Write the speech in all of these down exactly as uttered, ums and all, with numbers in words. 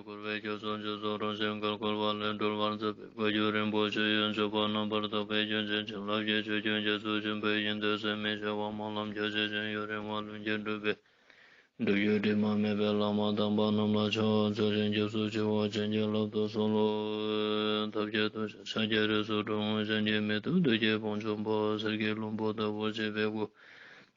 འཁོར་བའི་རྒྱ་མཚོ་འཇིགས་སུ་རུང་ཞིང་བརྒལ་དཀའ་བ་ལས་སྒྲོལ་བར་མཛད་པའི་བཀའ་བརྒྱུད་རིན་པོ་ཆེ་ཡི་སྤྱོད་པ་རྣམ་པར་དག་པའི་རྒྱུན་ཅན་བྱིན་རླབས་ཀྱི་ཆུ་རྒྱུན་རྒྱ་མཚོ་ཆེན་པོའི་ཡོན་ཏན་ཟད་མི་ཤེས་པ་སྨོན་ལམ་རྒྱ་ཆེ་ཞིང་ཡུན་རིང་བ་ལྷུན་གྱིས་གྲུབ་པའི་སྒྲུབ་བརྒྱུད་དྲི་མ་མེད་པའི་བླ་མ་དམ་པ་རྣམས་ལ་ཕྱག་འཚལ་ཞིང་སྐྱབས་སུ་མཆིའོ། བྱིན་གྱིས་བརླབ་ཏུ་གསོལ་ལོ། ཐབས་མཁས་ཐུགས་རྗེ་ཕྱག་རྒྱའི་རིགས་སུ་འཁྲུངས། གཞན་གྱིས་མི་ཐུབ་བདུད་ཀྱི་དཔུང་འཇོམས་པ། གསེར་གྱི་ལྷུན་པོ་ལྟ་བུར་བརྗིད་པའི་སྐུ།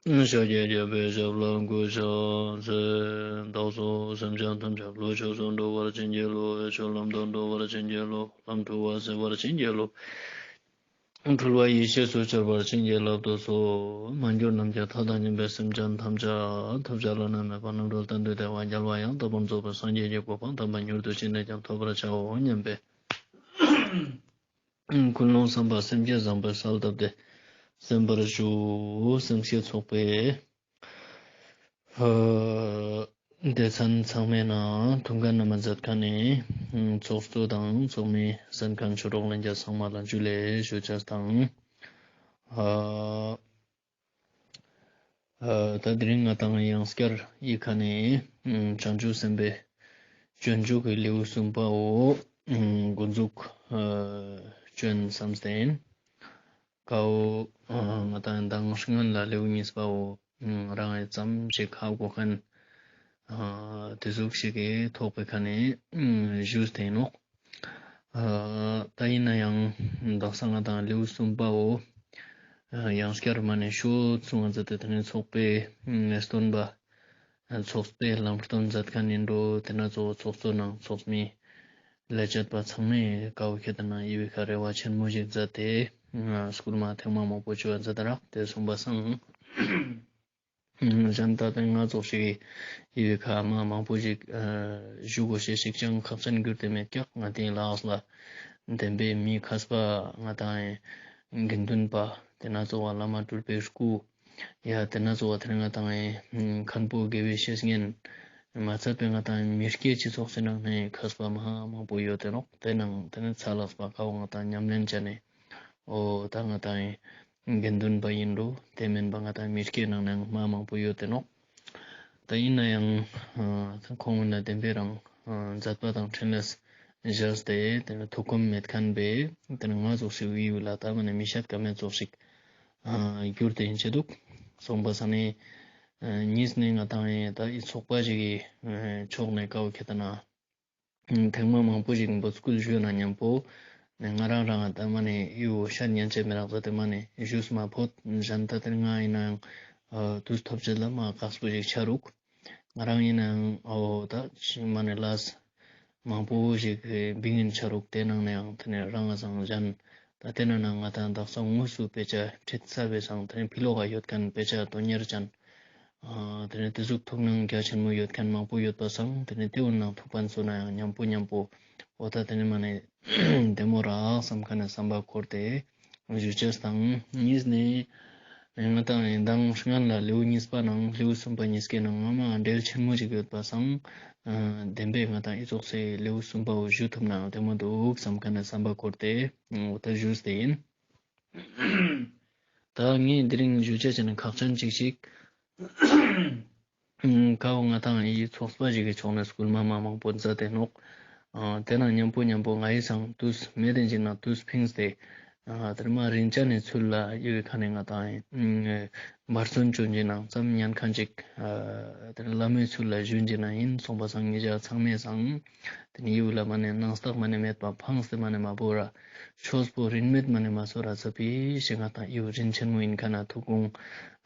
ཤཱཀྱའི་རྒྱལ་པོའི་ཞབས་ལ་གུས་ཕྱག་འཚལ། བདག་སོགས་སེམས་ཅན་ཐམས་ཅད་བློ་ཆོས་སུ་འགྲོ་བར་བྱིན་གྱིས་རློབས། ཆོས་ལམ་དུ་འགྲོ་བར་བྱིན་གྱིས་རློབས། ལམ་འཁྲུལ་བ་སེལ་བར་བྱིན་གྱིས་རློབས། འཁྲུལ་བ་ཡེ་ཤེས་སུ་འཆར་བར་བྱིན་གྱིས་བརླབ་ཏུ་གསོལ། མ་གྱུར་ནམ་མཁའི་མཐའ་དང་མཉམ་པའི་སེམས་ཅན་ཐམས་ཅད་ཐོབ་བྱ་བླ་ན་མེད་པ་རྣམ་གྲོལ་གཏན་དུ་བདེ་བ་རྒྱལ་བ་ཡང་དག་པར་རྫོགས་པའི་སངས་རྒྱས་ཀྱི་གོ་འཕང་དམ་པ་མྱུར་དུ་ཅི་ནས་ཀྱང་ཐོབ་པར་བྱའོ་སྙམ་པའི་ཀུན་སློང་བསམ་པ་སེམས་བསྐྱེད་བཟང་པོས་གསལ་བཏབ་སྟེ་གསན་པར་ཞུ། སེམས་བསྐྱེད་ཚོགས་པའི་སྡེ་ཚན་ཚང་མའི་ནང་ཐུགས་འགན་རྣམ་པ་མཛད་མཁན་ནི་ཚོགས་གཙོ་དང་ཚོགས་མི་གསན་མཁན་ཆོས་གྲོགས་ལྷན་རྒྱས་ཚང་མ་ལ་ཇུ་ལེ་ཞུ་ཅེས་དང་། ཨ་ཨ་ད་དེ་རིང་ང་དང་ཡང་སྐྱར་ཡི་ཁ་ནས་ཨ་བྱང་ཆུབ་སེམས་དཔའི་སྤྱོད་འཇུག་གི་ལེའུ་གསུམ་པའོ། ཨ་འགོ་འཛུགས་ཨ་བྱོན་བསམ་སྟེ་ཡིན། ཀའོ་ཨ་ང་དང་མདང་སྔོན་ལ་ལེའུ་གཉིས་པའོ་ཨ་རང་ཨེ་ཙམ་ཞིག་ཧ་གོ་མཁན་ཨ་དེ་ཟུག་ཞིག་གི་ཐོག་པའི་ཁ་ནས་ཨ་ཞུས་ཏེ་ཡིན་ནོག། ཨ་ད་ཡིན་ན་ཡང་དག་ས་ང་དང་ལེའུ་གསུམ་པའོ། ཨ་ཡང་སྐྱར་མ་ནས་ཤོ་ཚུང་ང་ཛད་དེ་ཏེ་ནེ་ཚོགས་པའི་ཨ་སྟོན་པ་ཨ་ཚོགས་པའི་ལམ་སྟོན་ཛད་ཁན་ཨིན་འགྲོ། ཏེ་ནེ་ཚོགས་ཚོགས་གཙོ་ནང་ཚོགས་མི་ལས་བྱེད་པ་ཚང་མས་ཀའོ་ཁྱེད་ཏེ་ན་ཡི་བི་ཁ་རེ་བ་ཆེན་མོ་ཞིག་ཛད་དེ་ཨ་སྐུལ་མ་ཐེངས་མ་མང་པོ་ཅོ་ཛད་དེ་རག་ཏེ་སོང་པ་སང་། གཞན་ད་ཏེ་ང་ཚོགས་ཤིག་ཡི་བི་ཁ་མ་མང་པོ་ཞིག་ཨ་ཞུ་གོས་ཤེས་ཤིག་ཅང་ཁག་ཅན་གྱུར་ཏེ་མེད་ཀྱག། ང་ཏེ་ལགས་ལ་བདེན་པའི་མི་མཁས་པ་ང་དང་དགེ་འདུན་པ་ཏེ་ན་ཚོགས་བླ་མ་སྤྲུལ་པའི་སྐུ་ཡ་ཏེ་ན་ཚོགས་ཏེ་ནེ་ང་དང་མཁན་པོ་དགེ་བའི་བཤེས་གཉེན་མ་ཚད་པའི་ང་དང་མི་སྐྱེ་སྤྱི་ཚོགས་སི་ནང་ནེ་མཁས་པ་མ་མང་པོ་ཡོད་དེ་ནོག། ཏེ་ནང་ཏེ་ནེ་ཚ་ལགས་པ་ཀའོ་ང་དང་ཉམས་ལེན་ཅན་ནེ་འོ་ད་ང་དང་དགེ་འདུན་པ་ཨིན་འགྲོ། ཏེ་མེན་པ་ང་དང་མི་སྐྱེ་ནང་ནེ་མ་མང་པོ་ཡོད་དེ་ནོག། ད་ཨིན་ན་ཡང་ཨ་ཁོང་ན་བདེན་པའི་རང་ཨ་མཛད་པ་དང་འཕྲིན་ལས་བཞག་སྟེ་ཏེ་ནེ་ཐུགས་ཁོམ་མེད་ཁན་པའི་ཏེ་ནེ་ང་ཚོགས་ཤིག་ཡི་བི་ལ་ད་མ་ནེ་མི་ཤད་ཀ་མེད་ཚོགས་ཤིག་ཨ་གྱུར་ཏེ་ཨིན་ཆེ་དུག། སོང་པ་སང་ནེ་ཨ་ཉིས་ནེ་ང་དང་ཨེ་ད་འི་ཚོགས་པ་ཞིག་གི་ཨ་ཕྱོགས་ནེ་ཀའོ་ཁྱེད་ཏེ་ན་ཐེངས་མ་མང་པོ་ཞིག་འབོད་སྐུལ་ཞུས་ན་ཉམ་པོ་ནེ་ང་རང་རང་ད་མ་ནེ་ཡུ་ཤད་ཉན་ཆེ་མི་རག་ཟ་ཏེ་མ་ནེ་ཞུས་མ་ཕོད། གཞན་ད་ཏེ་ང་ཨིན་ནའང་ཨ་དུས་ཐོབ་ཅེས་ལ་མ་ཁག་པོ་ཞིག་ཆ་རུག། ང་རང་ཨིན་ནའང་འོ་ད་ཅི་མ་ནེ་ལས་མང་པོ་ཞིག་བིང་ཨིན་ཆ་རུག། ཏེ་ནང་ནེའང་ཏེ་ནེ་རང་ང་སང་གཞན་ད་ཏེ་ནང་ནེ་ང་དང་དག་ས་དངོས་སུ་དཔེ་ཆ་ཁྲིད་ས་བའི་སང་ཏེ་ནེ་ཕི་ལོག་ག་ཡོད་ཁན་དཔེ་ཆ་དོན་གཉེར་ཅན་ཨ་ཏེ་ནེ་ཏེ་ཟུག་ཐུགས་སྣང་རྒྱ་ཆེན་མོ་ཡོད་ཁན་མང་པོ་ཡོད་པ་སང་ཏེ་ནེ་ཏེ་འོ་ནང་ཐུགས་ཕན་གསོས་ན་ཡང་ཉམ་པོ་ཉམ་པོ་འོ་ད་ཏེ་ནེ་མ་ནེ་བདེ་མོ་རག་སམ་ཁན་ནི་སམ་པ་འཁོར་ཏེ་ཞུ་ཅེས་དང་ཉིས་ནེ་ང་དང་མདང་སྔན་ལ་ལེའུ་ཉིས་པ་ནང་ལེའུ་གསུམ་པ་ཉིས་ཀའི་ནང་ང་མ་འབྲེལ་ཆེན་མོ་ཞིག་ཡོད་པ་སང་ཨ་བདེན་པའི་ང་དང་འི་ཚོགས་སི་ལེའུ་གསུམ་པ་བོ་ཞུ་ཐུབ་ན་བདེ་མོ་དུག་སམ་ཁན་ནི་སམ་པ་འཁོར་ཏེ་འོ་ད་ཞུས་ཏེ་ཨིན། ད་ངས་འདི་རིང་ཞུ་ཅེས་ཅན་ཁག་ཅན་ཅིག་ཅིག་ཀའོ་ང་དང་འི་ཚོགས་པ་ཞིག་གི་ཕྱོགས་ནེ་སྐུལ་མ་མ་མང་པོ་ཛད་དེ་ནོག། ཨ་ཏེ་ནང་ཉམ་པོ་ཉམ་པོ་ང་ཡི་སང་ཏུས་མེད་དེ་ཅིག་ནང་ཏུས་ཕིངས་ཏེ་ཨ་ཏེ་མ་རིན་ཅན་ནི་ཚུལ་ལ་ཡི་བི་ཁ་ནེ་ང་དང་འབད་བརྩོན་ཅོ་ཅེས་ནང་ཙམ་ཉན་ཁན་ཅིག་ཨ་ཏེ་ལ་མོའི་ཚུལ་ལ་ཞུན་ཅེས་ནང་ཨིན། སོང་པ་སང་ཉེ་ཞ་ཚང་མའི་སང་ཏེ་ནེ་ཡི་བི་ལ་མ་ནེ་ནང་རྟགས་མ་ནེ་མེད་པ་ཕངས་ཏེ་མ་ནེ་མ་བོར་ར་ཆོས་པོ་རིན་མེད་མ་ནེ་མ་སོར་ར་ཚ་པི་ཞིག་ང་དང་ཡི་བི་རིན་ཆེན་མོ་ཨིན་ཁན་ན་ཐུགས་དགོངས་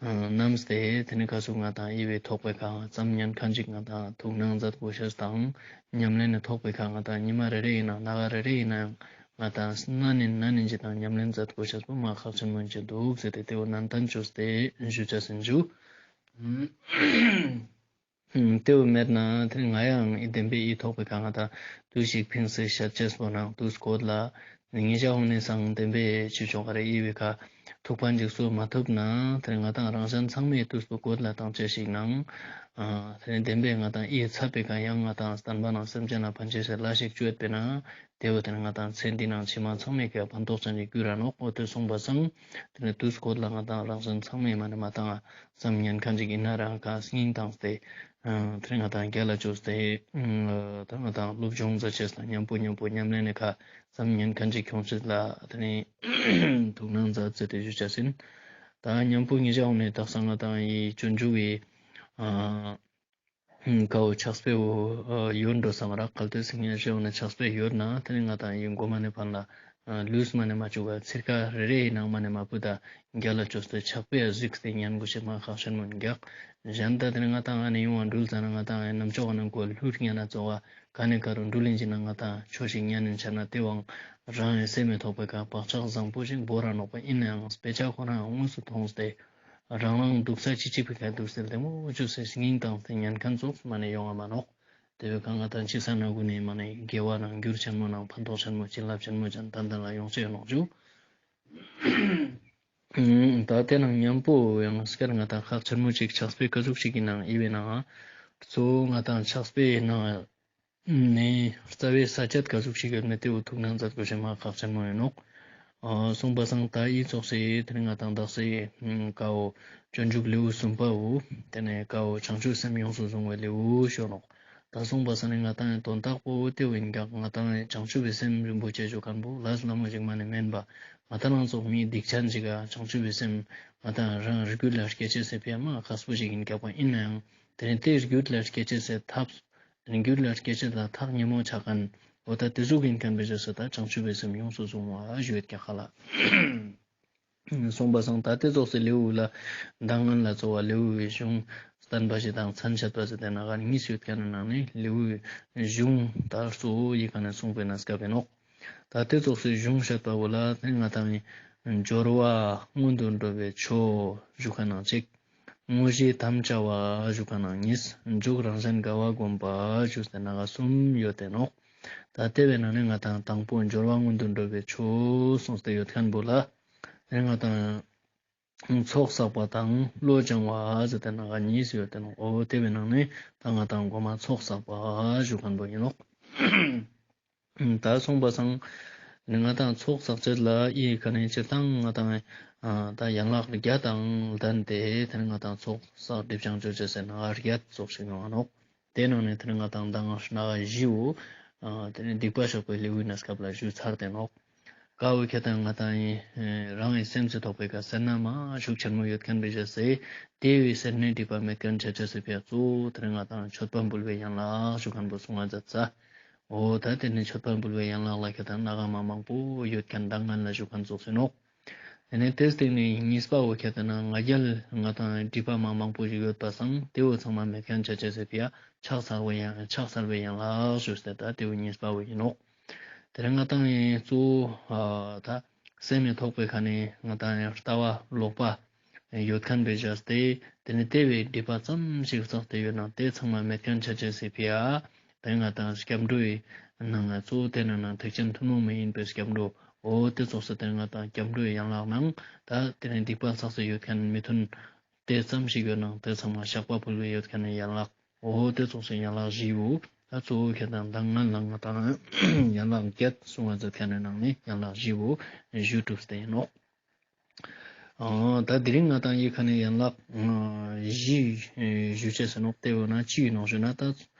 ཨ་བསྣམས་ཏེ་ཏེ་ནེ་ཁ་སུ་ང་དང་ཡི་བི་ཐོག་པའི་ཁ་ཙམ་ཉན་ཁན་ཅིག་ང་དང་ཐུགས་སྣང་ཛད་གོས་ཤེས་དང་ཉམས་ལེན་ནི་ཐོག་པའི་ཁ་ང་དང་ཉི་མ་རེ་རེ་ཨིན་ནའང་ནག་རེ་རེ་ཨིན་ནའང་ང་དང་ན་ནིན་ན་ནིན་ཅིག་དང་ཉམས་ལེན་ཛད་གོས་ཤེས་པོ་མ་ཁག་ཆེན་མོ་ཨིན་ཅེས་དུག་ཟེར་ཏེ་ཏེ་བོ་ནན་ཏན་ཅོས་ཏེ་ཞུ་ཅེས་ཨིན་ཞུ། ཏེ་བོ་མེད་ན་ཏེ་ནེ་ང་ཡང་འི་བདེན་པའི་འི་ཐོག་པའི་ཁ་ང་དང་ཏུས་ཤིག་ཕིངས་ཏེ་ཤད་ཅེས་པོ་ནང་ཏུས་སྐོར་ལ་ཉེ་ཞ་འོང་ནེ་སང་བདེན་པའི་ཅི་ཅོ་ག་རེ་ཡི་བི་ཁ་ཐུགས་ཕན་ཅིག་གསོ་མ་ཐུབ་ན་ཏེ་ནེ་ང་དང་རང་གཞན་ཚང་མའི་ཏུས་པོ་སྐོར་ལ་ཏང་ཅེས་ཤིག་ནང་ཨ་ཏེ་ནེ་བདེན་པའི་ང་དང་འི་ཚད་པའི་ཁ་ཡང་ང་དང་བསྟན་པ་ནང་སེམས་ཅན་ལ་ཕན་ཅེས་ཤིག་ལ་ཞིག་ཅོ་ཡོད་པས་ན། ཏེ་བོ་ཏེ་ནེ་ང་དང་ཚེ་འདི་ནང་ཕྱི་མ་ཚང་མའི་ཁ་ཕན་ཐོགས་ཅན་གྱི་རྒྱུ་ར་ནོག། འོ་ཏེ་སོང་པ་སང་ཏེ་ནེ་ཏུས་སྐོར་ལ་ང་དང་རང་གཞན་ཚང་མའི་མ་ནེ་མ་དང་ཙམ་ཉན་ཁན་ཅིག་ཨིན་ན་རང་ཁ་སྙིང་ཏང་སྟེ་ ཨ་དེ་རིང་ང་དང་རྒྱལ་ལ་བཅོས་ཏེ་ཨ་ད་ང་དང་སློབ་སྦྱོང་མཛད་ཅེས་དང་མཉམ་པོ་མཉམ་པོ་ཉམས་ལེན་ནི་ཁ་ཙམ་ཉན་མཁན་ཅིག་ཁྱོང་ཅེས་ལ་དེ་རིང་ཐུགས་སྣང་མཛད་ཅེས་ཏེ་ཞུ་ཅེས་ཨིན། ད་མཉམ་པོ་ཉེ་ཞའོ་ནེ་དག་ས་ང་དང་ཡི་སྤྱོད་འཇུག་གི་ཨ་ཀའོ་ཕྱག་དཔེ་བོ་ཡོད་འགྲོ་བསམ་རག། གལ་ཏེ་སེམས་ཉེ་ཞའོ་ནེ་ཕྱག་དཔེ་ཡོད་ན་དེ་རིང་ང་དང་ཡི་མགོ་མ་ནེ་ཕན་ལ་ལུས་མ་ནེ་མ་བཅུག་ག་ཚིར་ཀ་རེ་རེའི་ནང་མ་ནེ་མ་བུད་ད་རྒྱལ་ལ་བཅོས་ཏེ་ཕྱག་དཔེ་གཟིགས་ཏེ་ཉན་དགོས་ཤེས་མ་ཁག་ཆེན་མོ་ཨིན་གྱག། གཞན་ད་དེ་རིང་ང་དང་ཨ་ནེ་ཡོང་བ་འགྲུལ་ཙ་ན་ང་དང་ཨེ་ནམ་ཅོག་ག་ནང་གོ་ལྷུར་ཉན་ན་ཙོགས་ག་ནེ་ཀ་རུ་འགྲུལ་ལིན་ཅིག་ན་ང་དང་ཆོས་ཤིག་ཉན་ནིན་ཆ་ན་དེ་བོའང་རང་ཨེ་སེམས་མི་ཐོག་པའི་ཀ་བག་ཆགས་བཟང་པོ་ཞིག་བོར་ར་ནོག་པ། ཨིན་ནའང་དཔེ་ཆ་ཁོ་རང་དངོས་སུ་མཐོང་སྟེ་རང་རང་འདུག་ས་ཅི་ཅི་ཕི་ཁ་འདུག་སྟེ་ལྡེ་མོ་བཅོས་ཏེ་སྙིང་བཏང་སྟེ་ཉན་མཁན་ཙོགས་མ་ནེ་ཡོང་ང་མ་ནོག། དེ་བོའི་ཁ་ང་དང་ཅི་ས་ན་གུན་ནེ་མ་ནེ་དགེ་བ་ནང་འགྱུར་ཆེན་མོ་ནང་ཕན་ཐོགས་ཆེན་མོ་བྱིན་རླབས་ཆེན་མོ་ཅན་ཏན་ཏན་ལ་ཡོང་ཅེས་ཡོང་ནོག་ཞུ། ད་དེ་ནང་མཉམ་པོ་ཡང་སྐྱར་ང་དང་ཁག་ཆེན་མོ་ཅིག་ཕྱག་དཔེ་ཀ་ཟུག་ཅིག་གི་ནང་ཨི་བའི་ནང་གཙོ་བོ་ང་དང་ཕྱག་དཔེའི་ནང་ནེ་རྩ་བའི་ས་བཅད་ཀ་ཟུག་ཅིག་ཡོད་ནེ་དེ་བོ་ཐུགས་སྣང་མཛད་དགོས་ཤེས་མ་ཁག་ཆེན་མོ་ཨིན་ནོག། ཨ་སོང་པ་སང་ད་ཨི་ཙོགས་སེ་དེ་རིང་ང་དང་དག་སེ་ཀའོ་སྤྱོད་འཇུག་ལེའུ་གསུམ་པ་བོ་དེ་ནེ་ཀའོ་བྱང་ཆུབ་སེམས་ཡོངས་སུ་བཟུང་བའི་ལེའུ་ཞུ་ནོག། ད་སོང་པ་སང་ནི་ང་དང་དོན་དག་པོ་དེ་བོ་ཨིན་གྱག། ང་དང་བྱང་ཆུབ་པའི་སེམས་རིན་པོ་ཆེ་ཞུ་མཁན་པོ་ལས་སླ་མོ་ཞིག་མ་ནེ་མེན་པ། ང་དང་ནང་ཙོགས་མི་སྡིག་ཅན་ཞིག་ག་བྱང་ཆུབ་པའི་སེམས་ང་དང་རང་རྒྱུད་ལ་སྐྱེ་ཅེས་སི་ཕི་ཡ་མ་ཁག་པོ་ཞིག་ཨིན་གྱག་པ། ཨིན་ནའང་དེ་ནེ་དེ་རྒྱུད་ལ་སྐྱེ་ཅེས་སི་ཐབས་རྒྱུད་ལ་སྐྱེ་ཅེས་ལ་ཐག་ཉེ་མོ་ཆ་མཁན་འོ་ད་དེ་ཟུག་ཨིན་མཁན་པའི་རྗེས་སུ་ད་བྱང་ཆུབ་པའི་སེམས་ཡོངས་སུ་བཟུང་བ་ཞུ་ཡོད་ཀྱག་ཧ་ལ། སོང་པ་སང་ད་དེ་ཙོགས་སེ་ལེའུ་ལ་མདང་སྔན་ལ་གཙོ་བོ་ལེའུའི་གཞུང་བསྟན་པ་བཞི་དང་མཚན་བཅས་པ་ཟེར་ཏེ་ནང་ག་གཉིས་ཡོད་མཁན་ནང་ནེ་ལེའུའི་གཞུང་ད་གཙོ་བོ་ཡི་ག་ནེ་གསུངས་པའི་གནས་སྐབས་ཨིན་ནོག། ད་དེ་ཙོགས་སེ་གཞུང་བཤད་པ་བོ་ལ་དེ་ང་དང་ནི་སྦྱོར་བ་སྔོན་དུ་འགྲོ་བའི་ཆོས་ཞུ་མཁན་ནང་གཅིག། དངོས་གཞི་དམ་བཅའ་བ་ཞུ་མཁན་ནང་གཉིས། འཇུག་རང་གཞན་འགལ་བ་བསྒོམ་པ་ཞུས་ཏེ་ནང་ག་གསུམ་ཡོད་དེ་ནོག། ད་དེ་བའི་ནང་ནེ་ང་དང་དང་པོ་སྦྱོར་བ་སྔོན་དུ་འགྲོ་བའི་ཆོས་གསུངས་ཏེ་ཡོད་མཁན་བོ་ལ་དེ་ང་དང་ཚོགས་བསགས་པ་དང་བློ་སྦྱང་བ་ཟེར་ཏེ་ནང་ག་གཉིས་ཡོད་དེ་ནོག། འོ་དེ་བའི་ནང་ནེ་ད་ང་དང་གོ་མ་ཚོགས་བསགས་པ་ཞུ་མཁན་བོ་ཨིན་ནོག། ད་སོང་པ་སང་ང་དང་ཚོགས་བསགས་ཅེས་ལ་ཨི་ག་ནེ་སྤྱིར་བཏང་ང་དང་ད་ཡན་ལག་བརྒྱད་དང་ལྡན་ཏེ་དེ་ནེ་ང་དང་ཚོགས་བསགས་སྒྲིབ་སྦྱང་ཅོ་ཅེས་སི་ནང་ག་བརྒྱད་ཙོགས་ཤིག་ཡོང་ང་ནོག། དེ་ནང་ནེ་དེ་ནེ་ང་དང་མདང་ནང་ག་བཞི་བོ་དེ་ནེ་སྡིག་པ་བཤགས་པའི་ལེའུའི་གནས་སྐབས་ལ་ཞུས་ཚར་ཏེ་ནོག། ཀ་བོ་ཁྱད་དང་ང་དང་ཨིན་རང་གི་སེམས་སི་ཐོག་པའི་ཀ་སེར་སྣ་མ་ཤུགས་ཆེན་མོ་ཡོད་མཁན་པའི་རྗེས་སུ་དེ་བོའི་སེར་སྣའི་སྒྲིབ་པ་མེད་མཁན་ཆ་ཅེས་སི་ཕི་ཡ་གཙོ་བོ་དེ་ནེ་ང་དང་མཆོད་པ་འབུལ་བའི་ཡན་ལག་ཞུ་མཁན་བོ་གསུང་ང་མཛད་ས། འོ་ད་དེ་ནེ་མཆོད་པ་འབུལ་བའི་ཡན་ལག་ལ་ཁྱད་དང་སྣ་ཁ་མ་མང་པོ་ཡོད་མཁན་མདང་སྔན་ལ་ཞུ་མཁན་ཙོགས་ཨིན་ནོག། དེ་ནེ་དེའི་སྟེང་ནེ་གཉིས་པ་བོ་ཁྱད་དང་ང་རྒྱལ་ང་དང་སྒྲིབ་པ་མ་མང་པོ་ཞིག་ཡོད་པ་སང་དེ་བོ་ཚང་མ་མེད་མཁན་ཆ་ཅེས་སི་ཕི་ཡ་ཕྱག་འཚལ་བའི་ཡན་ཕྱག་འཚལ་བའི་ཡན་ལག་ཞུས་ཏེ་ད་དེ་བོ་གཉིས་པ་བོ་ཨིན་ནོག། དེ་རིང་ང་དང་ངི་གཙོ་བོ་ཨ་ད་སེམས་ནི་ཐོག་པའི་ཁ་ནེ་ང་དང་ངི་ལྟ་བ་ལོག་པ་ཡོད་མཁན་པའི་རྗེས་ཏེ་དེ་ནེ་དེ་བོའི་སྒྲིབ་པ་ཙམ་ཞིག་བསགས་ཏེ་ཡོད་ན་དེ་ཚང་མ་མེད་མཁན་ཆ་ཅེས་སི་ཕི་ཡ་དེ་ང་དང་སྐྱབས་འགྲོའི་ནང་ང་གཙོ་བོ་དེ་ནང་ནེ་ཐེག་ཆེན་ཐུན་མོང་མ་ཡིན་པའི་སྐྱབས་འགྲོ་འོ་དེ་ཙོགས་སེ་དེ་ང་དང་སྐྱབས་འགྲོའི་ཡན་ལག་ནང་ད་དེ་ནེ་སྡིག་པ་བསགས་ཏེ་ཡོད་མཁན་མི་མཐུན་དེ་ཙམ་ཞིག་ཡོད་ན་དེ་ཚང་མ་བཤགས་པ་ཕུལ་བའི་ཡོད་མཁན་ནི་ཡན་ལག་འོ་དེ་ཙོགས་སེ་ཡན་ལག་བཞི་བོ་ད་གཙོ་བོ་ཁྱད་དང་མདང་སྔན་ལ་ང་དང་ཡན་ལག་བརྒྱད་གསུང་ང་མཛད་མཁན་ནི་ནང་ནེ་ཡན་ལག་བཞི་བོ་ཞུ་གྲུབ་སྟེ་ཨིན་ནོག། ཨ་ད་དེ་རིང་ང་དང་ངི་ཁ་ནེ་ཡན་ལག་ཨ་བཞི་ཞུ་ཅེས་ཨིན་ནོག། དེ་བོ་ན་ཅི་ཨིན་ནོག་ཞུ་ན་ད་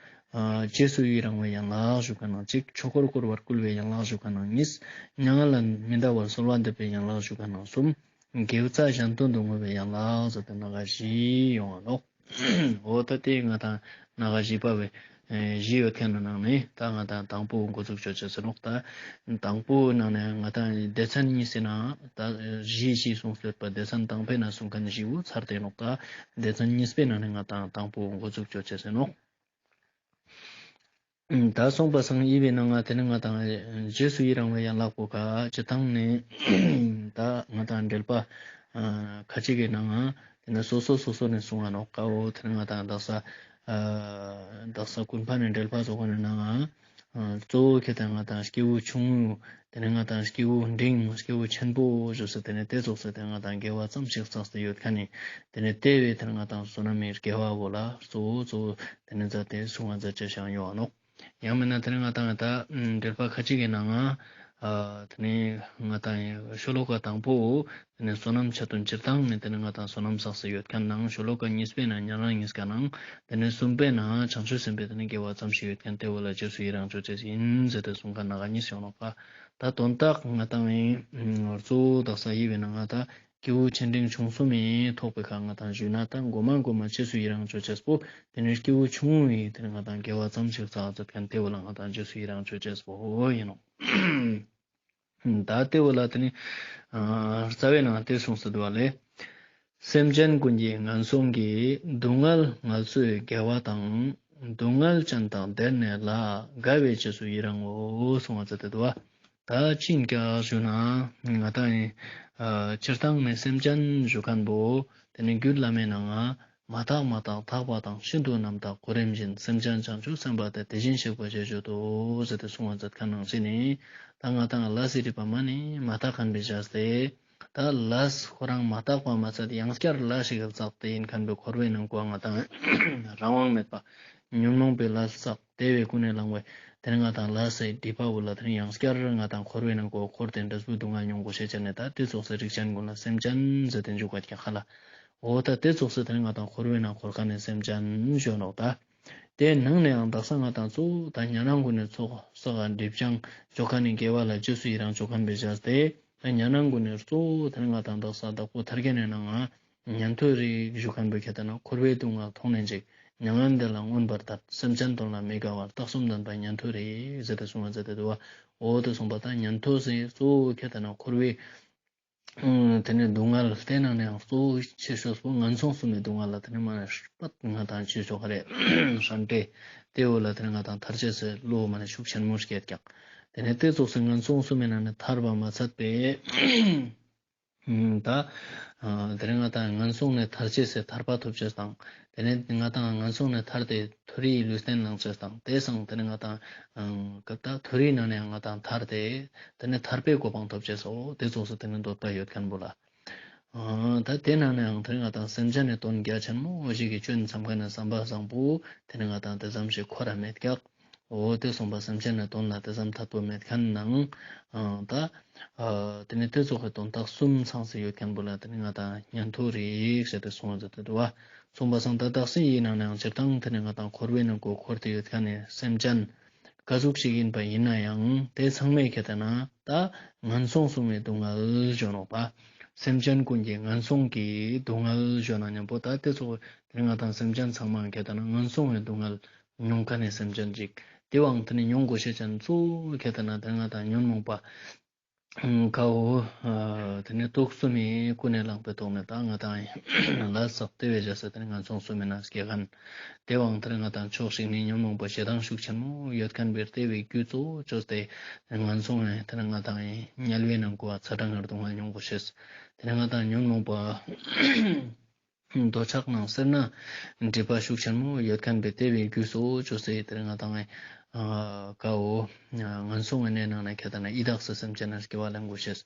ཨ་རྗེས་སུ་ཡི་རང་བའི་ཡན་ལག་ཞུ་མཁན་ནང་གཅིག། ཆོས་འཁོར་བསྐོར་བར་བསྐུལ་བའི་ཡན་ལག་ཞུ་མཁན་ནང་གཉིས། མྱ་ངན་ལས་མི་འདའ་བར་གསོལ་བ་འདེབས་པའི་ཡན་ལག་ཞུ་མཁན་ནང་གསུམ། དགེ་རྩ་གཞན་དོན་དུ་བསྔོ་བའི་ཡན་ལག་ཟེར་ཏེ་ནང་ག་བཞི་ཡོང་ང་ནོག། འོ་ད་དེ་ང་དང་ནང་ག་བཞི་པ་བོའི་ཨེ་བཞི་ཡོད་མཁན་ནི་ནང་ནེ་ད་ང་དང་དང་པོ་འགོ་འཛུགས་ཅོ་ཅེས་ཨིན་ནོག། ད་དང་པོ་ནང་ནེ་ང་དང་སྡེ་ཚན་གཉིས་སི་ནང་ད་བཞི་བཞི་གསུངས་ཡོད་པ་སྡེ་ཚན་དང་པོའི་ནང་གསུངས་མཁན་བཞི་བོ་ཚར་ཏེ་ཨིན་ནོག། ད་སྡེ་ཚན་གཉིས་པའི་ནང་ནེ་ང་དང་དང་པོ་འགོ་འཛུགས་ཅོ་ཅེས་ཨིན་ནོག། ད་སོང་པ་སང་ཨི་བའི་ནང་ང་དེ་ནེ་ང་དང་རྗེས་སུ་ཡི་རང་བའི་ཡན་ལག་པོ་ཀ་སྤྱིར་བཏང་ནེ་ད་ང་དང་འགྲེལ་པ་ཨ་ཁ་ཅིག་གི་ནང་ང་དེ་ནེ་སོ་སོ་སོ་སོ་ནེ་གསུང་ང་ནོག་ཀ་འོ། དེ་ནེ་ང་དང་དག་ས་ཨ་དག་ས་ཀུན་ཕན་ནི་འགྲེལ་པ་སོགས་ནི་ནང་ང་ཨ་གཙོ་བོ་ཁྱད་དང་ང་དང་སྐྱེས་བུ་ཆུང་ངུ་དེ་ནེ་ང་དང་སྐྱེས་བུ་འབྲིང་སྐྱེས་བུ་ཆེན་པོ་ཞུས་སེ་དེ་ནེ་དེ་ཙོགས་སེ་དེ་ང་དང་དགེ་བ་ཙམ་ཞིག་བསགས་ཏེ་ཡོད་མཁན་ནི་དེ་ནེ་དེ་བོའི་དེ་ནེ་ང་དང་བསོད་ནམས་མི་དགེ་བ་བོ་ལ་གཙོ་བོ་གཙོ་བོ་དེ་ནེ་མཛད་དེ་གསུང་ང་མཛད་ཅེས་ཤིག་ཡོང་ང་ནོག། ཡང་མིན་ན་དེ་ནེ་ང་དང་ད་འགྲེལ་པ་ཁ་ཅིག་གི་ནང་ང་ ཨ་དེ་ནེ་ང་ཏང་ཤོ་ལོ་ཀ་དང་པོ་དེ་ནེ་བསོད་ནམས་ཆ་དོན་སྤྱིར་བཏང་ནེ་དེ་ནེ་ང་ཏང་བསོད་ནམས་བསགས་སེ་ཡོད་ཁན་ནང་། ཤོ་ལོ་ཀ་གཉིས་པའི་ནང་ཉན་རང་གཉིས་ཀ་ནང་། དེ་ནེ་གསུམ་པའི་ནང་བྱང་ཆུབ་སེམས་དཔའི་དེ་ནེ་དགེ་བ་ཙམ་ཞིག་ཡོད་ཁན་དེ་བོ་ལ་རྗེས་སུ་ཡི་རང་ཅོ་ཅེས་ཡིན་ཟེར་ཏེ་གསུང་ཁན་ནང་གཉིས་ཡོང་ནོག་པ། ད་དོན་དག་ང་ཏང་ཨེ་གཙོ་བོ་དག་ས་ཡི་བའི་ནང་ང་ད་སྐྱེས་བུ་ཆེ་འབྲིང་ཆུང་གསུམ་མི་ཐོག་པའི་ཁ་ང་ཏང་ཞུས་ན་ད་མགོ་མ་མགོ་མ་རྗེས་སུ་ཡི་རང་ཅོ་ཅེས་པོ་དེ་ནེ་སྐྱེས་བུ་ཆུང་ངུའི་དེ་ནེ་ང་ཏང་དགེ་བ་ཙམ་ཞིག་བསགས་ཚར་ཁན་དེ་བོ་ལ་ང་ཏང་རྗེས་སུ་ཡི་རང་ཅོ་ཅེས་པོ་ཡིན་ནོག། ད་དེ་བོ་ལ་དེ་ནེ་ཨ་རྩ་བའི་ནང་དེ་གསུངས་སུ་འདུག་པ་ལེ། སེམས་ཅན་ཀུན་གྱི་ངན་སོང་གི། སྡུག་བསྔལ་ངལ་གསོའི་དགེ་བ་དང་། སྡུག་བསྔལ་ཅན་དག་བདེར་གནས་ལ། དགའ་བས་རྗེས་སུ་ཡི་རང་ངོ་། གསུངས་པ་ཙ་དེ་འདུག་པ། ད་ཅི་ཡིན་ཀྱག་ཞུ་ན་ང་ཏང་ཨེ་སྤྱིར་བཏང་ནེ་སེམས་ཅན་ཞུ་ཁན་བོ་དེ་ནེ་རྒྱུད་བླ་མའི་ནང་ང་མ་དག་མ་དག་དག་པ་དང་། ཤིན་ཏུ་རྣམ་དག་གོ་རིམ་བཞིན། སེམས་ཅན་བྱང་ཆུབ་སེམས་དཔའ་དེ། དེ་བཞིན་གཤེགས་པ་ཞེས་བརྗོད་དོ་ཟེར་ཏེ་གསུང་བ་མཛད་ཁན་ནང་བཞིན་ནི། ད་ང་ཏང་ལས་སི་སྒྲིབ་པ་མ་ནེ་མ་དག་ཁན་བོའི་བྱས་ཏེ། ད་ལས་ཁོ་རང་མ་དག་པ་མ་ཚད་ཡང་སྐྱར་ལས་ཤིག་བསགས་ཏེ་ཡིན་ཁན་བོའི་འཁོར་བའི་ནང་ང་ང་ཏང་རང་དབང་མེད་པ་ཉོན་མོངས་པའི་ལས་བསགས་ཏེ་བའི་ཀུན་ནས་བསླངས་པའི་དེ་ནེ་ང་ཏང་ལས་སི་སྒྲིབ་པ་བོ་ལ་དེ་ནེ་ཡང་སྐྱར་ང་ཏང་འཁོར་བའི་ནང་ང་འཁོར་ཏེ་འབྲས་བུ་སྡུག་བསྔལ་མྱོང་དགོས་ཤེས་ཅན་ནི། ད་དེ་ཙོགས་སི་རིགས་ཅན་ཀུན་ལ་སེམས་ཅན་ཟེར་ཏེ་འཇུག་པ་ཀྱང་ཁ་ལ། འོ་ད་དེ་ཙོགས་སི་དེ་ནེ་ང་ཏང་འཁོར་བའི་ནང་ང་འཁོར་ཁན་ནི་སེམས་ཅན་ཞུ་ནོག་ད། དེའི་ནང་ནེ་ཡང་དག་ས་ང་ཏང་གཙོ་བོ་ད་ཉན་རང་ཀུན་ནི་ཚོགས་བསགས་སྒྲིབ་སྦྱང་ཅོ་ཁན་ནི་དགེ་བ་ལ་རྗེས་སུ་ཡི་རང་ཅོ་ཁན་བོའི་བྱས་ཏེ། ད་ཉན་རང་ཀུན་ནི་གཙོ་བོ་དེ་ནེ་ང་ཏང་དག་ས་བདག་པོ་ཐར་རྒྱན་ནི་ནང་ང་ཉན་ཐོས་རིགས་ཞུ་ཁན་བོ་ཁྱད་ད་ན་འཁོར་བའི་སྡུག་བསྔལ་མཐོང་ནས་འཇིགས། མྱ་ངན་འདས་ལ་མངོན་པར་དད། སེམས་ཅན་དོན་ལ་མི་དགའ་བར། རྟགས་གསུམ་ལྡན་པ་ཉན་ཐོས་རིགས་ཟེར་ཏེ་གསུངས་པ་མཛད་དེ་འདུག་པ། འོ་དེ་གསུངས་པ་ད་ཉན་ཐོས་སི་གཙོ་བོ་ཁྱད་ད་ན་འཁོར་བའི་ཨ་དེ་ནེ་སྡུག་བསྔལ་དེ་ནང་ནེ་ཡང་གཙོ་བོ་ཆེ་ཤོས་པོ་ངན་སོང་གསུམ་མི་སྡུག་བསྔལ་ལ་དེ་ནེ་མ་ནེ་ཕར་ང་ཏང་ཅི་ཅོ་ཁ་རེ་ཧྲན་ཏེ་དེ་བོ་ལ་དེ་ནེ་ང་ཏང་ཐར་ཅེས་སི་བློ་མ་ནེ་ཤུགས་ཆེན་མོ་སྐྱེད་ཀྱག། དེ་ནེ་དེ་ཙོགས་སི་ངན་སོང་གསུམ་མི་ནང་ནེ་ཐར་པ་མ་ཚད་པའི་ད་ཨ་དེ་ནེ་ང་ཏང་ངན་སོང་ནེ་ཐར་ཅེས་སི་ཐར་པ་ཐོབ་ཅེས་དང་། དེ་ནེ་ང་ཏང་ངན་སོང་ནེ་ཐར་ཏེ་མཐོ་རིས་ལུས་རྟེན་བླང་ཅེས་དང་། དེ་སང་དེ་ནེ་ང་ཏང་ཨ་ད་མཐོ་རིས་ནང་ནེ་ཡང་ང་ཏང་ཐར་ཏེ་དེ་ནེ་ཐར་པའི་གོ་འཕང་ཐོབ་ཅེས་སོགས་དེ་ཙོགས་སི་དེ་ནེ་འདོད་པ་ཡོད་ཁན་བོ་ལ། ཨ་ད་དེ་ནང་ནེ་ཡང་དེ་ནེ་ང་ཏང་སེམས་ཅན་ནི་དོན་རྒྱ་ཆེན་མོ་ཞིག་གི་ཆོས་ནི་བསམ་ཁན་ནི་བསམ་པ་བཟང་པོ་དེ་ནེ་ང་ཏང་དེ་ཙམ་ཞིག་འཁོར་ར་མེད་ཀྱག། འོ་དེ་གསུངས་པ་སེམས་ཅན་ནི་དོན་ལ་དེ་ཙམ་ཐད་པོ་མེད་ཁན་ནང་། ཨ་ད་ཨ་དེ་ནེ་དེ་ཙོགས་སི་དོན་དག་གསུམ་ཚང་སེ་ཡོད་ཁན་བོ་ལ་དེ་ནེ་ང་ཏང་ཉན་ཐོས་རིགས་ཟེར་ཏེ་གསུངས་པ་མཛད་དེ་འདུག་པ། གསུངས་པ་སང་ད་དག་ས་ཡི་ནང་ནེ་ཡང་སྤྱིར་བཏང་དེ་ནེ་ང་ཏང་འཁོར་བའི་ནང་ང་འཁོར་ཏེ་ཡོད་ཁན་ནི་སེམས་ཅན་ག་ཟུག་ཞིག་ཡིན་པ་ཡིན་ན་ཡང་དེ་ཚང་མའི་ཁྱད་ད་ན་ད་ངན་སོང་གསུམ་མི་སྡུག་བསྔལ་ཞུ་ནོག་པ། སེམས་ཅན་ཀུན་གྱི་ངན་སོང་གི་སྡུག་བསྔལ་ཞུ་ན་ཉམ་པོ་ད་དེ་ཙོགས་དེ་ནེ་ང་ཏང་སེམས་ཅན་ཚང་མ་ཁྱད་ད་ན་ངན་སོང་གི་སྡུག་བསྔལ་མྱོང་ཁན་ནི་སེམས་ཅན་ཅིག། དེ་བོའང་དེ་ནེ་མྱོང་དགོས་ཤེས་ཅན་གཙོ་བོ་ཁྱད་ད་ན་དེ་ནེ་ང་ཏང་ཉོན་མོངས་པ་ཁའོ་ཨ་དེ་ནེ་དུག་གསུམ་མི་ཀུན་ནས་བསླངས་པའི་ཐོག་ནེ་ད་ང་ཏང་ལས་བསགས་ཏེ་བའི་རྒྱ་ས་དེ་ནེ་ངན་སོང་གསུམ་མི་ནང་སྐྱེ་ཁན། དེ་བོའང་དེ་ནེ་ང་ཏང་ཕྱོགས་ཤིག་ནེ་ཉོན་མོངས་པ་ཞེ་སྡང་ཤུགས་ཆེན་མོ་ཡོད་ཁན་བོའི་དེ་བོའི་རྒྱུ་གཙོ་བོ་ཅོས་ཏེ་ངན་སོང་ནེ་དེ་ནེ་ང་ཏང་དམྱལ་བའི་ནང་ང་ཚ་གྲང་ངར་སྡུག་བསྔལ་མྱོང་དགོས་ཤེས། དེ་ནེ་ང་ཏང་ཉོན་མོངས་པ་འདོད་ཆགས་ནང་སེར་སྣ་སྒྲིབ་པ་ཤུགས་ཆེན་མོ་ཡོད་ཁན་བོའི་དེ་བོའི་རྒྱུ་གཙོ་བོ་ཅོས་ཏེ་དེ་ནེ་ང་ཏང་ཨ་ཀའོ་ངན་སོང་གི་གནས་ནང་ནེ་ཁྱད་ད་ན་ཡི་དྭགས་སི་སེམས་ཅན་ནང་སྐྱེ་བ་ལེན་དགོས་ཤེས།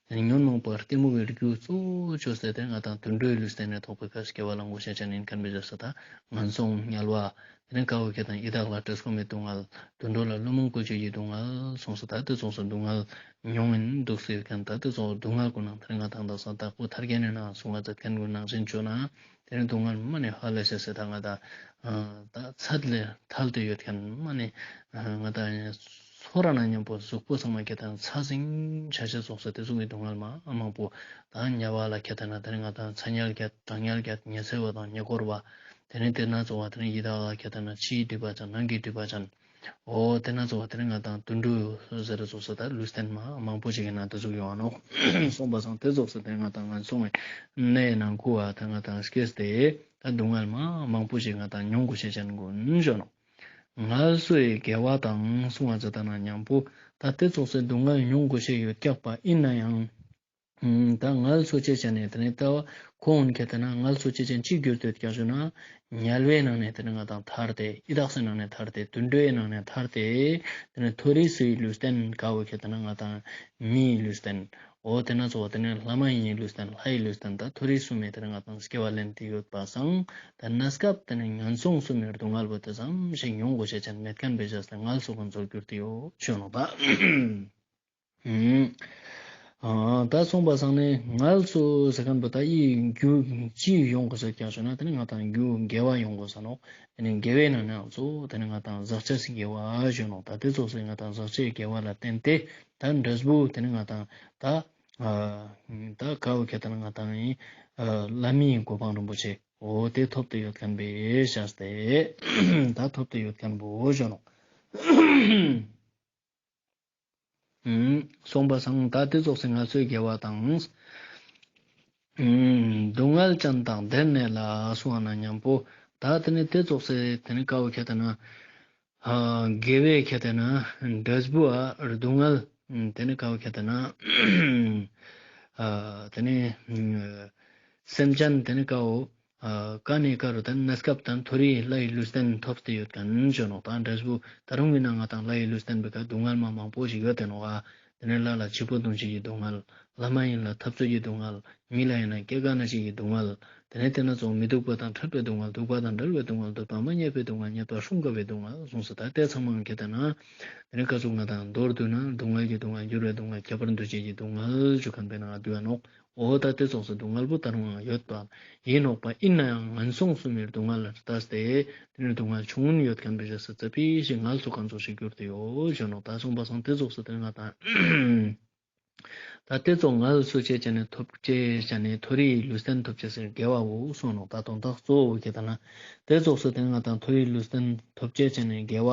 དེ་ནེ་ཉོན་མོངས་པ་གཏི་མུག་གི་རྒྱུ་གཙོ་བོ་ཅོས་ཏེ་དེ་ནེ་ང་ཏང་དུད་འགྲོའི་ལུས་རྟེན་ནེ་ཐོགས་པའི་ཁ་སྐྱེ་བ་ལེན་དགོས་ཤེས་ཅན་ཡིན་ཁན་བོའི་རྒྱ་ས་ད་ངན་སོང་དམྱལ་བ། དེ་ནེ་ཀ་བོ་ཁྱད་ད་ན་ཡི་དྭགས་ལ་བཀྲེས་སྐོམ་མི་སྡུག་བསྔལ། དུད་འགྲོ་ལ་བླུན་རྨོངས་བཀོལ་སྤྱོད་ཀྱི་སྡུག་བསྔལ་སོང་སོ། ད་དེ་ཙོགས་སི་སྡུག་བསྔལ་མྱོང་ངིན་དུག་སེ་ཡོད་ཁན། ད་དེ་ཙོགས་སྡུག་བསྔལ་ཀུན་ནང་དེ་ནེ་ང་ཏང་དག་ས་བདག་པོ་ཐར་རྒྱན་ནི་ནང་གསུང་བ་མཛད་ཁན་ཀུན་ནང་བཞིན་ཅོ་ན་དེ་ནེ་སྡུག་བསྔལ་མ་ནེ་ཧ་ལས་ཤེས་སེ་ད་ང་ཏང་ཨ་ད་ཚད་ལས་ཐལ་ཏེ་ཡོད་ཁན་མ་ནེ་ཨ་ང་ཏང་ཚོར་ར་ན་ཉམ་པོ་གཟུགས་པོ་ཚང་མ་ཁྱད་ད་ན་ཚ་ཟིང་ཆ་ཆ་སོང་སོ། དེ་ཙོགས་སི་སྡུག་བསྔལ་མ་མང་པོ་ད་དམྱལ་བ་ལ་ཁྱད་ད་ན་དེ་ནེ་ང་ཏང་ཚ་དམྱལ་བརྒྱད་གྲང་དམྱལ་བརྒྱད་ཉི་ཚེ་བ་དང་ཉེ་འཁོར་བ། དེ་ནེ་དེ་ནེ་ཙོགས་པ་དེ་ནེ་ཡི་དྭགས་ལ་ཁྱད་ད་ན་ཕྱིའི་སྒྲིབ་པ་ཅན་ནང་གི་སྒྲིབ་པ་ཅན། འོ་དེ་ནེ་ཙོགས་པ་དེ་ནེ་ང་ཏང་དུད་འགྲོ་ཟེར་ཙོགས་སི་ད་ལུས་རྟེན་མ་མང་པོ་ཞིག་གི་ནང་དུ་ཟུག་ཡོང་ང་ནོག་གསུངས་པ་སང་དེ་ཙོགས་སི་དེ་ནེ་ང་ཏང་ངན་སོང་གི་གནས་ནང་ཁུ་བ་དེ་ང་ཏང་སྐྱེས་ཏེ་ད་སྡུག་བསྔལ་མ་མང་པོ་ཞིག་ང་ཏང་མྱོང་དགོས་ཤེས་ཅན་ཀུན་ཞུ་ནོག། ངལ་གསོའི་དགེ་བ་དང་གསུང་བ་མཛད་ད་ན་ཉམ་པོ་ད་དེ་ཙོགས་སི་སྡུག་བསྔལ་མྱོང་དགོས་ཤེས་ཡོད་ཀྱག་པ་ཡིན་ན་ཡང་། ཨ་ད་ངལ་གསོ་ཅེས་ཅན་ནི་དེ་ནེ་ད་ཁོང་ཁྱད་ད་ན་ངལ་གསོ་ཅེས་ཅན་ཅི་གྱུར་ཏེ་ཡོད་ཀྱག་ཞུ་ན། དམྱལ་བའི་ནང་ནེ་དེ་ནེ་ང་ཏང་ཐར་ཏེ་ཡི་དྭགས་སི་ནང་ནེ་ཐར་ཏེ་དུད་འགྲོའི་ནང་ནེ་ཐར་ཏེ་དེ་ནེ་མཐོ་རིས་སི་ལུས་རྟེན་ཀ་བོ་ཁྱད་ད་ན་ང་ཏང་མིའི་ལུས་རྟེན། འོ་དེ་ནེ་ཙོགས་པ་དེ་ནེ་ལྷ་མ་ཡིན་ལུས་རྟེན་ལྷའི་ལུས་རྟེན་ད་མཐོ་རིས་གསུམ་མི་དེ་ནེ་ང་ཏང་སྐྱེ་བ་ལེན་ཏེ་ཡོད་པ་སང་ད་གནས་སྐབས་དེ་ནེ་ངན་སོང་གསུམ་མི་སྡུག་བསྔལ་བོ་དེ་ཙམ་ཞིག་མྱོང་དགོས་ཤེས་ཅན་མེད་ཁན་བོའི་རྒྱ་ས་ངལ་གསོ་ཁན་ཚོར་གྱུར་ཏེ་ཡོད་ཞུ་ནོག་པ། ཨུམ། ཨ་ད་སོང་པ་སང་ནི་ངལ་གསོ་ཟེར་ཁན་པོ་ད་ཨི་རྒྱུ་ཅི་ཡོང་གོས་ཟེར་ཀྱང་ཞུ་ན་ཏེ་ནེ་ང་དང་རྒྱུ་དགེ་བ་ཡོང་གོས་ས་ནོག། ཏེ་ནེ་དགེ་བའི་ནང་ནེ་གཙོ་བོ་ཏེ་ནེ་ང་དང་ཟག་བཅས་སི་དགེ་བ་ཞུ་ནོག། ད་ཏེ་ཙོགས་སི་ང་དང་ཟག་བཅས་དགེ་བ་ལ་བརྟེན་ཏེ་ད་འབྲས་བུ་ཏེ་ནེ་ང་དང་ད་ཨ་ད་ཀ་བོ་ཁྱེར་ཏེ་ན་ང་དང་ཨིན་ཨ་ལྷ་མིའི་གོ་འཕང་རིན་པོ་ཆེ་འོ་ཏེ་ཐོབ་སྟེ་ཡོད་ཁན་པའི་ཞག་སྟེ་ད་ཐོབ་སྟེ་ཡོད་ཁན་པོ་ཞུ་ནོག། ཨུམ། སོང་པ་སང་ད་ཏེ་ཙོགས་སི་ངལ་གསོའི་དགེ་བ་དང་། ཨུམ། སྡུག་བསྔལ་ཅན་དང་བདེར་གནས་ལ་གསུངས་པ་ན་ཉམ་པོ་ད་ཏེ་ནེ་ཏེ་ཙོགས་སི་ཏེ་ནེ་ཀ་བོ་ཁྱེར་ཏེ་ན་ཨ་དགེ་བའི་ཁྱེར་ཏེ་ན་འབྲས་བུ་ཨ་སྡུག་བསྔལ་ཏེ་ནེ་ཀ་བོ་ཁྱེར་ཏེ་ན་ཨ་ཏེ་ནེ་སེམས་ཅན་ཏེ་ནེ་ཀ་བོ་ཨ་ཀ་ནེ་ཀ་རུ་ཏེ་ནེ་གནས་སྐབས་དང་མཐོ་རིས་ལྷའི་ལུས་རྟེན་ཐོབ་སྟེ་ཡོད་ཁན་ཞུ་ནོག། ད་འབྲས་བུ་ད་རུང་གི་ན་ང་དང་ལྷའི་ལུས་རྟེན་པོའི་ཀ་སྡུག་བསྔལ་མ་མང་པོ་ཞིག་ཡོད་དེ་ནོག་ཨ། ཏེ་ནེ་ལྷ་ལ་བྱི་པོ་གདུང་བྱེད་ཀྱི་སྡུག་བསྔལ། ལྷ་མ་ཡིན་ལ་འཐབ་རྩོད་ཀྱི་སྡུག་བསྔལ། མི་ལ་ཡིན་ན་སྐྱེ་རྒ་ན་འཆི་གི་སྡུག་བསྔལ། ཏེ་ནེ་ཏེ་ན་ཚོ་མི་སྡུག་པ་དང་ཕྲད་པའི་སྡུག་བསྔལ། སྡུག་པ་དང་བྲལ་བའི་སྡུག་བསྔལ། སྡུག་པ་མ་རྙེད་པའི་སྡུག་བསྔལ། རྙེད་པ་སྲུང་དཀའ་བའི་སྡུག་བསྔལ་གསུངས་སོ། ད་ཏེ་ཚང་མ་ཁྱེར་ཏེ་ན་ཏེ་ནེ་ཀ་ཟུག་ང་དང་མདོར་བསྡུ་ན་སྡུག་བསྔལ་གྱི་སྡུག་བསྔལ། འགྱུར་བའི་སྡུག་བསྔལ། ཁྱབ་པར་འདུ་བྱེད་ཀྱི་སྡུག་བསྔལ་ཞུ་ཁན་པོའི་ནང་ང་བསྡུ་བ་ནོག། འོ་ད་ཏེ་ཙོགས་སི་སྡུག་བསྔལ་པོ་ད་རུང་ཡོད་པ་ཡིན་ནོག་པ། ཡིན་ནའང་ངན་སོང་གསུམ་མི་སྡུག་བསྔལ་ལ་ལྟས་ཏེ་ཏེ་ནེ་སྡུག་བསྔལ་ཆུང་ངུན་ཡོད་ཁན་པའི་རྗེས་སུ་ཙ་པིག་ཞིག་ངལ་གསོ་ཁན་ཙོགས་ཤིག་གྱུར་ཏེ་ཡོད་ཞུ་ནོག། ད་སོང་པ་སང་ཏེ་ཙོགས་སི་ཏེ་ནེ་ང་དང་ད་ཏེ་ཙོགས་ངལ་གསོ་ཅེས་ཅན་ནི་ཐོབ་ཅེས་ཅན་ནི་མཐོ་རིས་ལུས་རྟེན་ཐོབ་ཅེས་སི་དགེ་བ་བོ་གསུངས་ནོག། ད་དོན་དག་གཙོ་བོ་ཁྱེར་ཏེ་ན་ཏེ་ཙོགས་སི་ཏེ་ནེ་ང་དང་མཐོ་རིས་ལུས་རྟེན་ཐོབ་ཅེས་ཅན་ནི་དགེ་བ་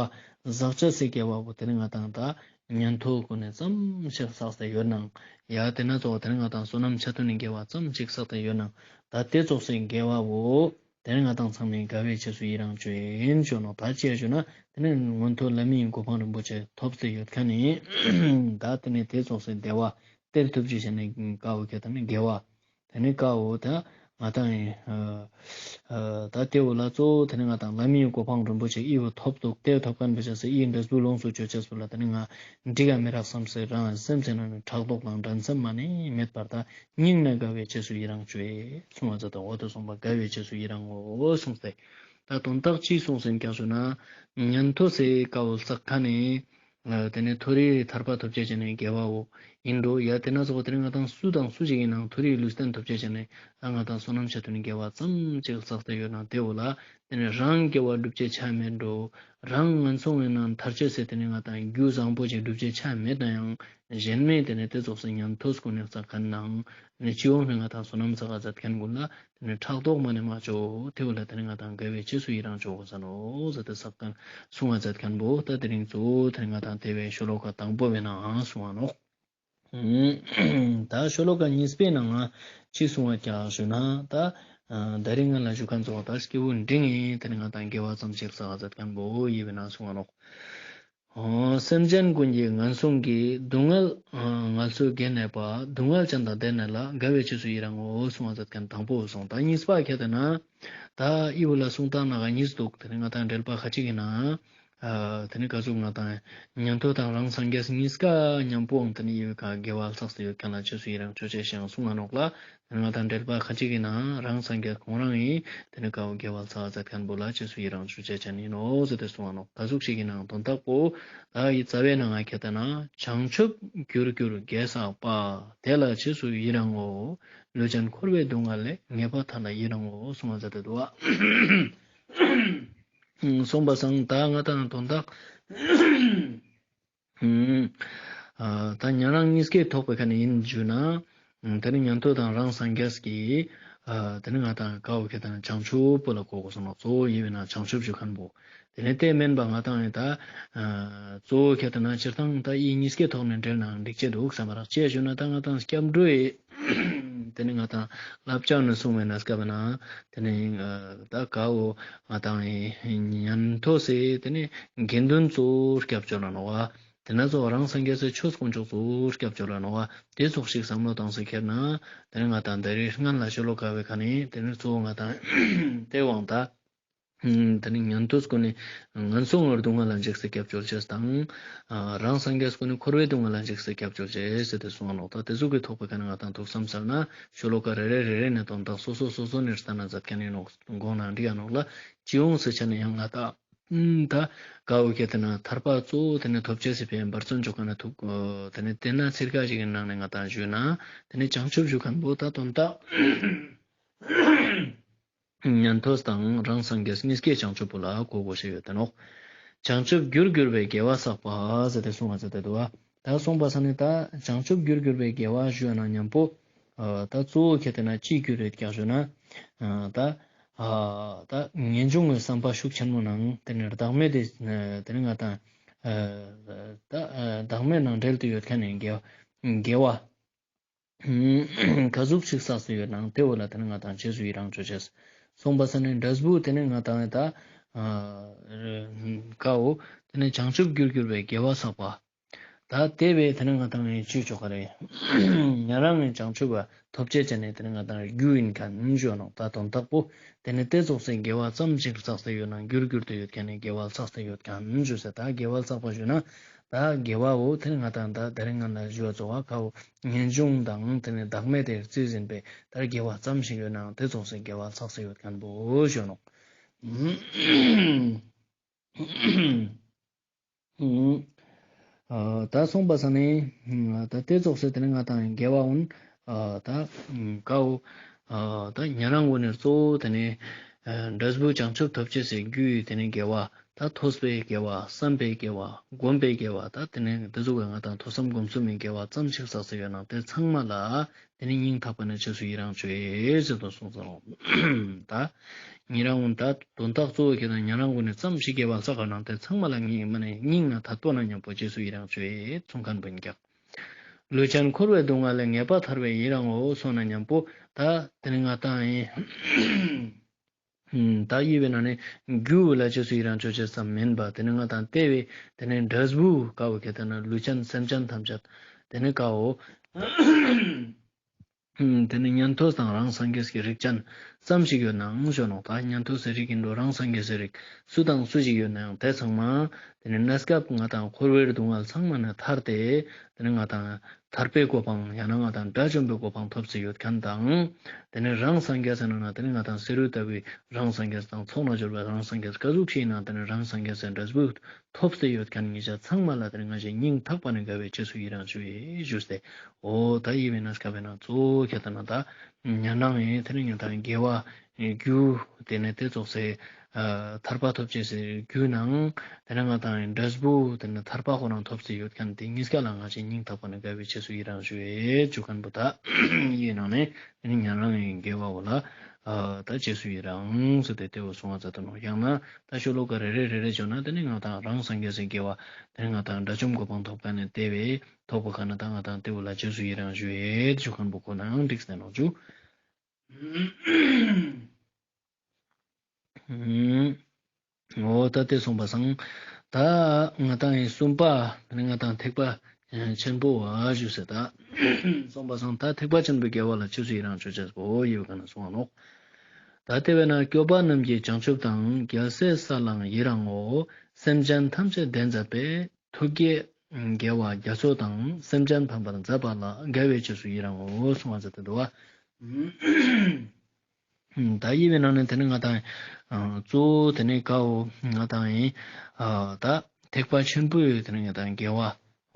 ཟག་བཅས་སི་དགེ་བ་བོ་ཏེ་ནེ་ང་དང་ད་ཉན་ཐོས་གུན་ནི་ཙམ་ཞིག་བསགས་ཏེ་ཡོད་ནའང་ཡ་ཏེ་ན་ཙོགས་ཏེ་ནེ་ང་དང་བསོད་ནམས་ཆ་མཐུན་ནི་དགེ་བ་ཙམ་ཞིག་བསགས་ཏེ་ཡོད་ནའང་ད་ཏེ་ཙོགས་སི་དགེ་བ་བོ་ཏེ་ནེ་ང་དང་ཚང་མའི་དགའ་བའི་རྗེས་སུ་ཡི་རང་ཅོ་ཨིན་ཞུ་ནོག། ད་ཅི་ཞུ་ན་ཏེ་ནེ་མངོན་མཐོ་ལྷ་མིའི་གོ་འཕང་རིན་པོ་ཆེ་ཐོབ་སྟེ་ཡོད་ཁན་ནི་ད་ཏེ་ནེ་ཏེ་ཙོགས་སི་བདེ་བ་སྟེར་ཐུབ་ཅེས་ཅན་ནི་ཀ་བོ་ཁྱེར་ཏེ་ན་དགེ་བ། ཏེ་ནེ་ཀ་བོ་ད་ང་དང་ཨིན་ཨ་ད་ཏེ་བོ་ལ་གཙོ་བོ་ཏེ་ནེ་ང་དང་ལྷ་མིའི་གོ་འཕང་རིན་པོ་ཆེ་ཨི་བོ་ཐོབ་འདུག། ཏེ་ཐོབ་ཁན་པའི་རྗེས་སུ་ཨི་འབྲས་བུ་ལོངས་སུ་སྤྱོད་ཅེས་པོ་ལ་ཏེ་ནེ་ང་འགྲིག་ག་མི་རག་བསམ་སེ་རང་སེམས་ཅན་ནི་ཕྲག་དོག་དང་འགྲན་སེམས་མ་ནེ་མེད་པར་ད་སྙིང་ནེ་དགའ་བའི་རྗེས་སུ་ཡི་རང་ཅོ་ཨིན་གསུངས་པ་ཙ་ཏོ་འོ་ཏེ་གསུངས་པ་དགའ་བའི་རྗེས་སུ་ཡི་རང་ངོ་གསུངས་ཏེ། ད་དོན་དག་ཅི་གསུངས་ཟེར་ཀྱང་ཞུ་ན་ཉན་ཐོས་སི་ཀ་བོ་བསགས་ཁན་ནི་ཨ་ཏེ་ནེ་མཐོ་རིས་ཐར་པ་ཐོབ་ཅེས་ཅན་ནི་དགེ་བ་བོ་ཨིན་འགྲོ། ཡ་ཏེ་ན་ཙོགས་ཏེ་ནེ་ང་དང་སུ་དང་སུ་ཞིག་ཨིན་ནའང་མཐོ་རིས་ལུས་རྟེན་ཐོབ་ཅེས་ཅན་ནི་ད་ང་དང་བསོད་ནམས་ཆ་མཐུན་ནི་དགེ་བ་ཙམ་ཅིག་བསགས་ཏེ་ཡོད་ནའང་ཏེ་བོ་ལ་ཏེ་ནེ་རང་དགེ་བ་སྒྲུབ་ཅེས་ཆ་མེད་འགྲོ། རང་ངན་སོང་ངི་ནང་ཐར་ཅེས་སི་ཏེ་ནེ་ང་དང་རྒྱུ་བཟང་པོ་ཅིག་སྒྲུབ་ཅེས་ཆ་མེད་ནའང་གཞན་མའི་ཏེ་ནེ་ཏེ་ཙོགས་སི་ཉན་ཐོས་གུན་ནི་བསགས་ཁན་ནའང་ཏེ་ནེ་སྤྱི་ཡོངས་ནེ་ང་དང་བསོད་ནམས་བསགས་ས་མཛད་ཁན་གུན་ལ་ཏེ་ནེ་ཕྲག་དོག་མ་ནེ་མ་ཅོ། ཏེ་བོ་ལ་ཏེ་ནེ་ང་དང་དགའ་བའི་རྗེས་སུ་ཡི་རང་ཅོ་གོས་ས་ནོག་ཟེར་ཏེ་བསགས་ཁན་གསུང་བ་མཛད་ཁན་བོ་ད་དེ་རིང་གཙོ་བོ་ཏེ་ནེ་ང་དང་ཏེ་བོའི་ཤོ་ལོ་ཀ་དང་པོ་བོའི་ནང་གསུང་བ་ནོག། ད་ཤོ་ལོ་ཀ་གཉིས་པའི་ནང་ང་ཅི་གསུང་བ་ཀྱང་ཞུ་ན་ད་ཨ་ད་རིང་ང་ལ་ཞུ་ཁན་ཙོགས་ད་སྐྱེས་བུ་འབྲིང་ངི་ཏེ་ནེ་ང་དང་དགེ་བ་ཙམ་ཞིག་བསགས་མཛད་ཁན་བོ་ཡི་བོའི་ནང་གསུང་བ་ནོག། ཨོ། སེམས་ཅན་ཀུན་གྱི་ངན་སོང་གི། སྡུག་བསྔལ་ཨ་ངལ་གསོ་དགེ་གནས་པ། སྡུག་བསྔལ་ཅན་དང་བདེར་གནས་ལ། དགའ་བའི་རྗེས་སུ་ཡི་རང་ངོ་། གསུང་བ་མཛད་ཁན་དང་པོ་སོང་། ད་གཉིས་པ་ཁྱེར་ཏེ་ན་ད་ཨི་བོ་ལ་གསུང་སྟངས་ནང་གཉིས་འདུག། ཏེ་ནེ་ང་དང་འགྲེལ་པ་ཁ་ཅིག་གི་ནང་ཨ་ཏེ་ནེ་ཀ་ཟུག་ང་དང་ཉན་ཐོས་དང་རང་སངས་རྒྱས་གཉིས་ཀ་ཉམ་པོའང་ཏེ་ནེ་ཨི་བོའི་ཀ་དགེ་བ་བསགས་ཏེ་ཡོད་ཁན་ལ་རྗེས་སུ་ཡི་རང་ཅོ་ཅེས་ཤིག་གསུང་ང་ནོག་ལ། ང་དང་འགྲེལ་པ་ཁ་ཅིག་གི་ནང་རང་སངས་རྒྱས་ཁོང་རང་ངི་ཏེ་ནེ་ཀ་བོ་དགེ་བ་བསགས་མཛད་ཁན་བོ་ལ་རྗེས་སུ་ཡི་རང་ཅོ་ཅེས་ཅན་ཨིན་ནོག་ཟེར་ཏེ་གསུང་བ་ནོག། ད་ཟུག་ཞིག་གི་ནང་དོན་དག་པོ་ད་ཨི་རྩ་བའི་ནང་ང་ཁྱེར་ཏེ་ན་བྱང་ཆུབ་རྒྱུར་གྱུར་དགེ་བསགས་པ། དེ་ལ་རྗེས་སུ་ཡི་རང་ངོ་། ལུས་ཅན་འཁོར་བའི་སྡུག་བསྔལ་ལས། ངེས་པར་ཐར་ལ་ཡི་རང་ངོ་གསུང་བ་མཛད་དེ་འདུག་པ། གསུངས་པ་སང་ད་ང་དང་དོན་དག་ཨ་ད་ཉན་རང་གཉིས་ཀས་ཐོག་པའི་ཁ་ནེ་ཨིན་ཞུ་ན། ཨ་ཏེ་ནེ་ཉན་ཐོས་དང་རང་སངས་རྒྱས་ཀྱི་ཨ་ཏེ་ནེ་ང་དང་ཀ་བོ་ཁྱེར་ཏེ་ན་བྱང་ཆུབ་པོ་ལ་གོ་གོས་སོང་ནོག། གཙོ་བོ་ཡི་བོའི་ནང་བྱང་ཆུབ་ཞུ་ཁན་བོ། ཏེ་ནེ་ཏེ་མན་པ་ང་དང་ཨི་ད་ཨ་གཙོ་བོ་ཁྱེར་ཏེ་ན་སྤྱིར་བཏང་ད་ཨི་གཉིས་ཀའི་ཐོག་ནེ་འགྲེལ་ནའང་འགྲིག་ཅེས་འདུག་བསམ་པ་རག། ཅི་ཞུ་ན་ད་ང་དང་སྐྱབས་འགྲོའི་ཏེ་ནེ་ང་དང་བསླབ་བྱ་ནེ་གསུངས་པའི་གནས་སྐབས་ན་ཏེ་ནེ་ཨ་ད་ཀ་བོ་ང་དང་ཨི་ཉན་ཐོས་སི་ཏེ་ནེ་དགེ་འདུན་ཚོ་སྐྱབས་བཅོལ་ལ་ནོག་པ། ཏེ་ནེ་ཚོ་རང་སངས་རྒྱས་སི་ཆོས་དཀོན་མཆོག་ཚོ་སྐྱབས་བཅོལ་ལ་ནོག་པ། ཏེ་ཙོགས་ཤིག་བསམ་བློ་བཏང་སྟེ་ཁྱེར་ན་ཏེ་ནེ་ང་དང་ད་རེས་སྔན་ལ་ཤོ་ལོ་ཀ་བོའི་ཁ་ནེ་ཏེ་ནེ་གཙོ་བོ་ང་དང་ཏེ་དབང་ད་ཏེ་ནེ་ཉན་ཐོས་ཀུན་ནི་ངན་སོང་གི་སྡུག་བསྔལ་ལ་འཇིགས་སེ་སྐྱབས་བཅོལ་ཅེས་དང་། ཨ་རང་སངས་རྒྱས་ཀུན་ནི་འཁོར་བའི་སྡུག་བསྔལ་ལ་འཇིགས་སེ་སྐྱབས་བཅོལ་ཅེས་ཟེར་ཏེ་གསུངས་ནོག། ད་ཏེ་ཟུག་གི་ཐོག་པའི་ཁ་ནེ་ང་དང་ཐུགས་བསམ་སལ་ན་ཤོ་ལོ་ཀ་རེ་རེ་རེ་རེ་ནེ་དོན་དག་སོ་སོ་སོ་སོ་ནེ་བསྟན་ན་མཛད་ཁན་ཨིན་ནོག། དགོངས་ན་འགྲིག་ག་ནོག་ལ། སྤྱི་ཡོངས་སུ་ཆ་ནེ་ཡང་ང་དང་ ད་ཀ་བོ་ཁེ་ཏེ་ན་ཐར་པ་གཙོ་བོ་ཏེ་ནེ་ཐོབ་ཅེས་སི་ཕིའ་འབད་བརྩོན་ཅོ་ཁན་ནི་ཐུག་ཏེ་ནེ་ཏེ་ན་ཚིར་ཁ་ཞིག་གི་ནང་ནེ་ང་དང་ཞུས་ན་ཏེ་ནེ་བྱང་ཆུབ་ཞུ་ཁན་བོ་ད་དོན་དག་ཉན་ཐོས་དང་རང་སངས་རྒྱས་གཉིས་ཀའི་བྱང་ཆུབ་པོ་ལ་གོ་དགོས་ཤེས་ཡོད་དེ་ནོག། བྱང་ཆུབ་རྒྱུར་གྱུར་པའི་དགེ་བ་བསགས་པ་ཟེར་ཏེ་གསུངས་པ་ཟེར་ཏེ་འདུག་པ། ད་གསུངས་པ་ས་ནི་ད་བྱང་ཆུབ་རྒྱུར་གྱུར་པའི་དགེ་བ་ཞུ་ན་མཉམ་པོ་ད་གཙོ་བོ་ཁེ་ཏེ་ན་ཅི་གྱུར་ཡོད་ཀྱག་ཞུ་ན་ད་ད་ངེས་འབྱུང་གི་བསམ་པ་ཤུགས་ཆེན་མོ་ནང་ཏེ་ནེ་བདག་མེད་དེ་ཏེ་ནེ་ང་དང་ད་བདག་མེད་ནང་འབྲེལ་དུ་ཡོད་ཁན་ནི་དགེ་བ་དགེ་བ་ག་ཟུག་ཞིག་བསགས་སེ་ཡོད་ནའང་ཏེ་བོ་ལ་ཏེ་ནེ་ང་དང་རྗེས་སུ་ཡི་རང་ཅོ་ཅེས། གསུངས་པ་ས་ནི་འབྲས་བུ་ཏེ་ནེ་ང་དང་ད་ཀ་བོ་ཏེ་ནེ་བྱང་ཆུབ་རྒྱུར་གྱུར་པའི་དགེ་བ་བསགས་པ། ད་ཏེ་བོ་ཏེ་ནེ་ང་དང་ངི་ཅི་ཅོ་ཁན་རེ། ཉན་རང་ངི་བྱང་ཆུབ་པ་ཐོབ་ཅེས་ཅན་ནི་ཏེ་ནེ་ང་དང་རྒྱུ་ཨིན་ཁན་ཞུ་ནོག། ད་དོན་དག་པོ་ཏེ་ནེ་ཏེ་ཙོགས་སི་དགེ་བ་ཙམ་ཞིག་བསགས་སེ་ཡོད་ནའང་རྒྱུར་གྱུར་ཏེ་ཡོད་ཁན་ནི་དགེ་བ་བསགས་སེ་ཡོད་ཁན་ཞུ་ཟེར། ད་དགེ་བ་བསགས་པ་ཞུ་ན་ད་དགེ་བ་བོ་ཏེ་ནེ་ང་དང་ད་ད་རིང་ང་ལ་ཞུ་བ་ཙོགས་ཀ་བོ་ངེས་འབྱུང་དང་ཏེ་ནེ་བདག་མེད་དེ་རྩིས་ཟིན་པའི་ད་དགེ་བ་ཙམ་ཞིག་ཡོད་ནའང་ཏེ་ཙོགས་སི་དགེ་བ་བསགས་སེ་ཡོད་ཁན་བོ་ཞུ་ནོག། ཨ་ད་གསུངས་པ་ས་ནི་ད་ཏེ་ཙོགས་སི་ཏེ་ནེ་ང་དང་དགེ་བ་འོ་ད་ཀ་བོ་ད་ཉན་རང་ངོ་ནེ་གཙོ་བོ་ཏེ་ནེ་འབྲས་བུ་བྱང་ཆུབ་ཐོབ་ཅེས་སི་རྒྱུ་ཡི་ཏེ་ནེ་དགེ་བ། ད་ཐོས་པའི་དགེ་བ། བསམ་པའི་དགེ་བ། སྒོམ་པའི་དགེ་བ། ད་ཏེ་ནེ་ཏེ་ཟུག་གི་ང་དང་ཐོས་བསམ་སྒོམ་གསུམ་མི་དགེ་བ་ཙམ་ཞིག་བསགས་སེ་ཡོད་ནའང་ཏེ་ཚང་མ་ལ་ཏེ་ནེ་སྙིང་ཐག་པ་ནེ་རྗེས་སུ་ཡི་རང་ཅོ་ཨེ་ཟེར་དོ་གསུངས་ས་ནོག། ད་ཉན་རང་ངོ་ད་དོན་དག་གཙོ་བོ་ཁེ་ཏེ་ན་ཉན་རང་ངོ་ནེ་ཙམ་ཞིག་དགེ་བ་བསགས་ཀ་ནའང་ཏེ་ཚང་མ་ལ་སྙིང་མ་ནེ་སྙིང་ན་ཐག་པ་ནེ་མཉམ་པོ་རྗེས་སུ་ཡི་རང་ཅོ་ཨེ་གསུང་ཁན་བོ་ཨིན་ཀྱག། ལུས་ཅན་འཁོར་བའི་སྡུག་བསྔལ་ལས། ངེས་པར་ཐར་པའི་ཡི་རང་ངོ་། གསུངས་ན་མཉམ་པོ་ད་ཏེ་ནེ་ང་དང་ཨིན། ད་ཡི་བོའི་ནང་ནེ་རྒྱུ་ལ་རྗེས་སུ་ཡི་རང་ཅོ་ཅེས་ཙམ་མན་པ་ཏེ་ནེ་ང་དང་ཏེ་བོའི་ཏེ་ནེ་འབྲས་བུ་ཀ་བོ་ཁེ་ཏེ་ན་ལུས་ཅན་སེམས་ཅན་ཐམས་ཅད་ཏེ་ནེ་ཀ་བོ་ཏེ་ནེ་ཉན་ཐོས་དང་རང་སངས་རྒྱས་ཀྱི་རིགས་ཅན་ཙམ་ཞིག་ཡོད་ནའང་ཞུ་ནོག། ད་ཉན་ཐོས་སི་རིགས་ཨིན་འགྲོ་རང་སངས་རྒྱས་སི་རིགས་སུ་དང་སུ་ཞིག་ཡོད་ནའང་ཏེ་ཚང་མ་ཏེ་ནེ་གནས་སྐབས་ང་དང་འཁོར་བའི་སྡུག་བསྔལ་ཚང་མ་ནེ་ཐར་ཏེ་ཏེ་ནེ་ང་དང་ཐར་པའི་གོ་འཕང་ཡང་ན་ང་དང་དགྲ་བཅོམ་པའི་གོ་འཕང་ཐོབ་སེ་ཡོད་ཁན་དང་། ཏེ་ནེ་རང་སངས་རྒྱས་ཟེར་ན་ཏེ་ནེ་ང་དང་བསེ་རུ་ལྟ་བུའི་རང་སངས་རྒྱས་དང་ཚོགས་རྣམས་སྦྱོར་བའི་རང་སངས་རྒྱས་ཀ་ཟུག་ཞིག་ཨིན་ནའང་ཏེ་ནེ་རང་སངས་རྒྱས་སི་འབྲས་བུ་ཐོབ་སེ་ཡོད་ཁན་ཉེ་ཞ་ཚང་མ་ལ་ཏེ་ནེ་ང་ཞའི་སྙིང་ཐག་པ་ནེ་དགའ་བའི་རྗེས་སུ་ཡི་རང་ཞུ་ཡི་ཞུས་ཏེ། འོ་ད་ཡི་བོའི་གནས་སྐབས་ན་གཙོ་བོ་ཁེ་ཏེ་ན་ད་ཉན་རང་ཨིན། ཏེ་ནེ་ང་དང་དགེ་བ་རྒྱུ་ཏེ་ནེ་ཏེ་ཙོགས་སི་ཨ་ཐར་པ་ཐོབ་ཅེས་སི་རྒྱུ་ནང་ཏེ་ནེ་ང་དང་འབྲས་བུ་ཏེ་ནེ་ཐར་པ་ཁོ་རང་ཐོབ་སེ་ཡོད་ཁན་ཏེ་ཉིས་ཀ་ལ་ང་ཞའི་སྙིང་ཐག་པ་ནེ་དགའ་བའི་རྗེས་སུ་ཡི་རང་ཞུ་ཡི་ཞུ་ཁན་བོ་ད་ཡི་ནང་ནེ་ཏེ་ནེ་ཉན་རང་ཨིན་དགེ་བ་བོ་ལ་ཨ་ད་རྗེས་སུ་ཡི་རང་ཟེར་ཏེ་ཏེ་བོ་གསུང་བ་མཛད་དེ་ནོག། ཡང་ན་ད་ཤོ་ལོ་ཀ་རེ་རེ་རེ་རེ་ཅོ་ན་ཏེ་ནེ་ང་དང་རང་སངས་རྒྱས་སི་དགེ་བ་ཏེ་ནེ་ང་དང་དགྲ་བཅོམ་གོ་འཕང་ཐོབ་ཁན་ནི་ཏེ་བོའི་ཐོབ་པ་ཁ་ན་ད་ང་དང་ཏེ་བོ་ལ་རྗེས་སུ་ཡི་རང་ཞུ་ཡི་ཞུ་ཁན་བོ་ཁོ་ནའང་འགྲིག་སྟེ་ནོག་ཞུ། འོ་ད་ཏེ་གསུངས་པ་སང་ད་ང་དང་ངི་གསུམ་པ་ཏེ་ནེ་ང་དང་ཐེག་པ་ཆེན་པོ་བ་ཞུས་ཟེར། ད་གསུངས་པ་སང་ད་ཐེག་པ་ཆེན་པོའི་དགེ་བ་ལ་རྗེས་སུ་ཡི་རང་ཅོ་ཅེས་པོ་ཡི་བོའི་ནང་ནེ་གསུངས་པ་ནོག། ད་ཏེ་བོའི་ནང་སྐྱོབ་པ་རྣམས་ཀྱི་བྱང་ཆུབ་དང་། རྒྱལ་སྲས་ས་བླང་ཡི་རང་ངོ་། སེམས་ཅན་ཐམས་ཅད་བདེན་མཛད་པའི། ཐུགས་བསྐྱེད་དགེ་བ་རྒྱ་མཚོ་དང་། སེམས་ཅན་ཕམ་པར་མཛད་པ་ལ། དགའ་བའི་རྗེས་སུ་ཡི་རང་ངོ་། གསུངས་པ་མཛད་དེ་འདུག་པ། ད་ཡི་བོའི་ནང་ནེ་ཏེ་ནེ་ང་དང་གཙོ་བོ་ཏེ་ནེ་ཀ་བོ་ང་དང་ཨིན་ད་ཐེག་པ་ཆེན་པོའི་ཏེ་ནེ་ང་དང་དགེ་བ་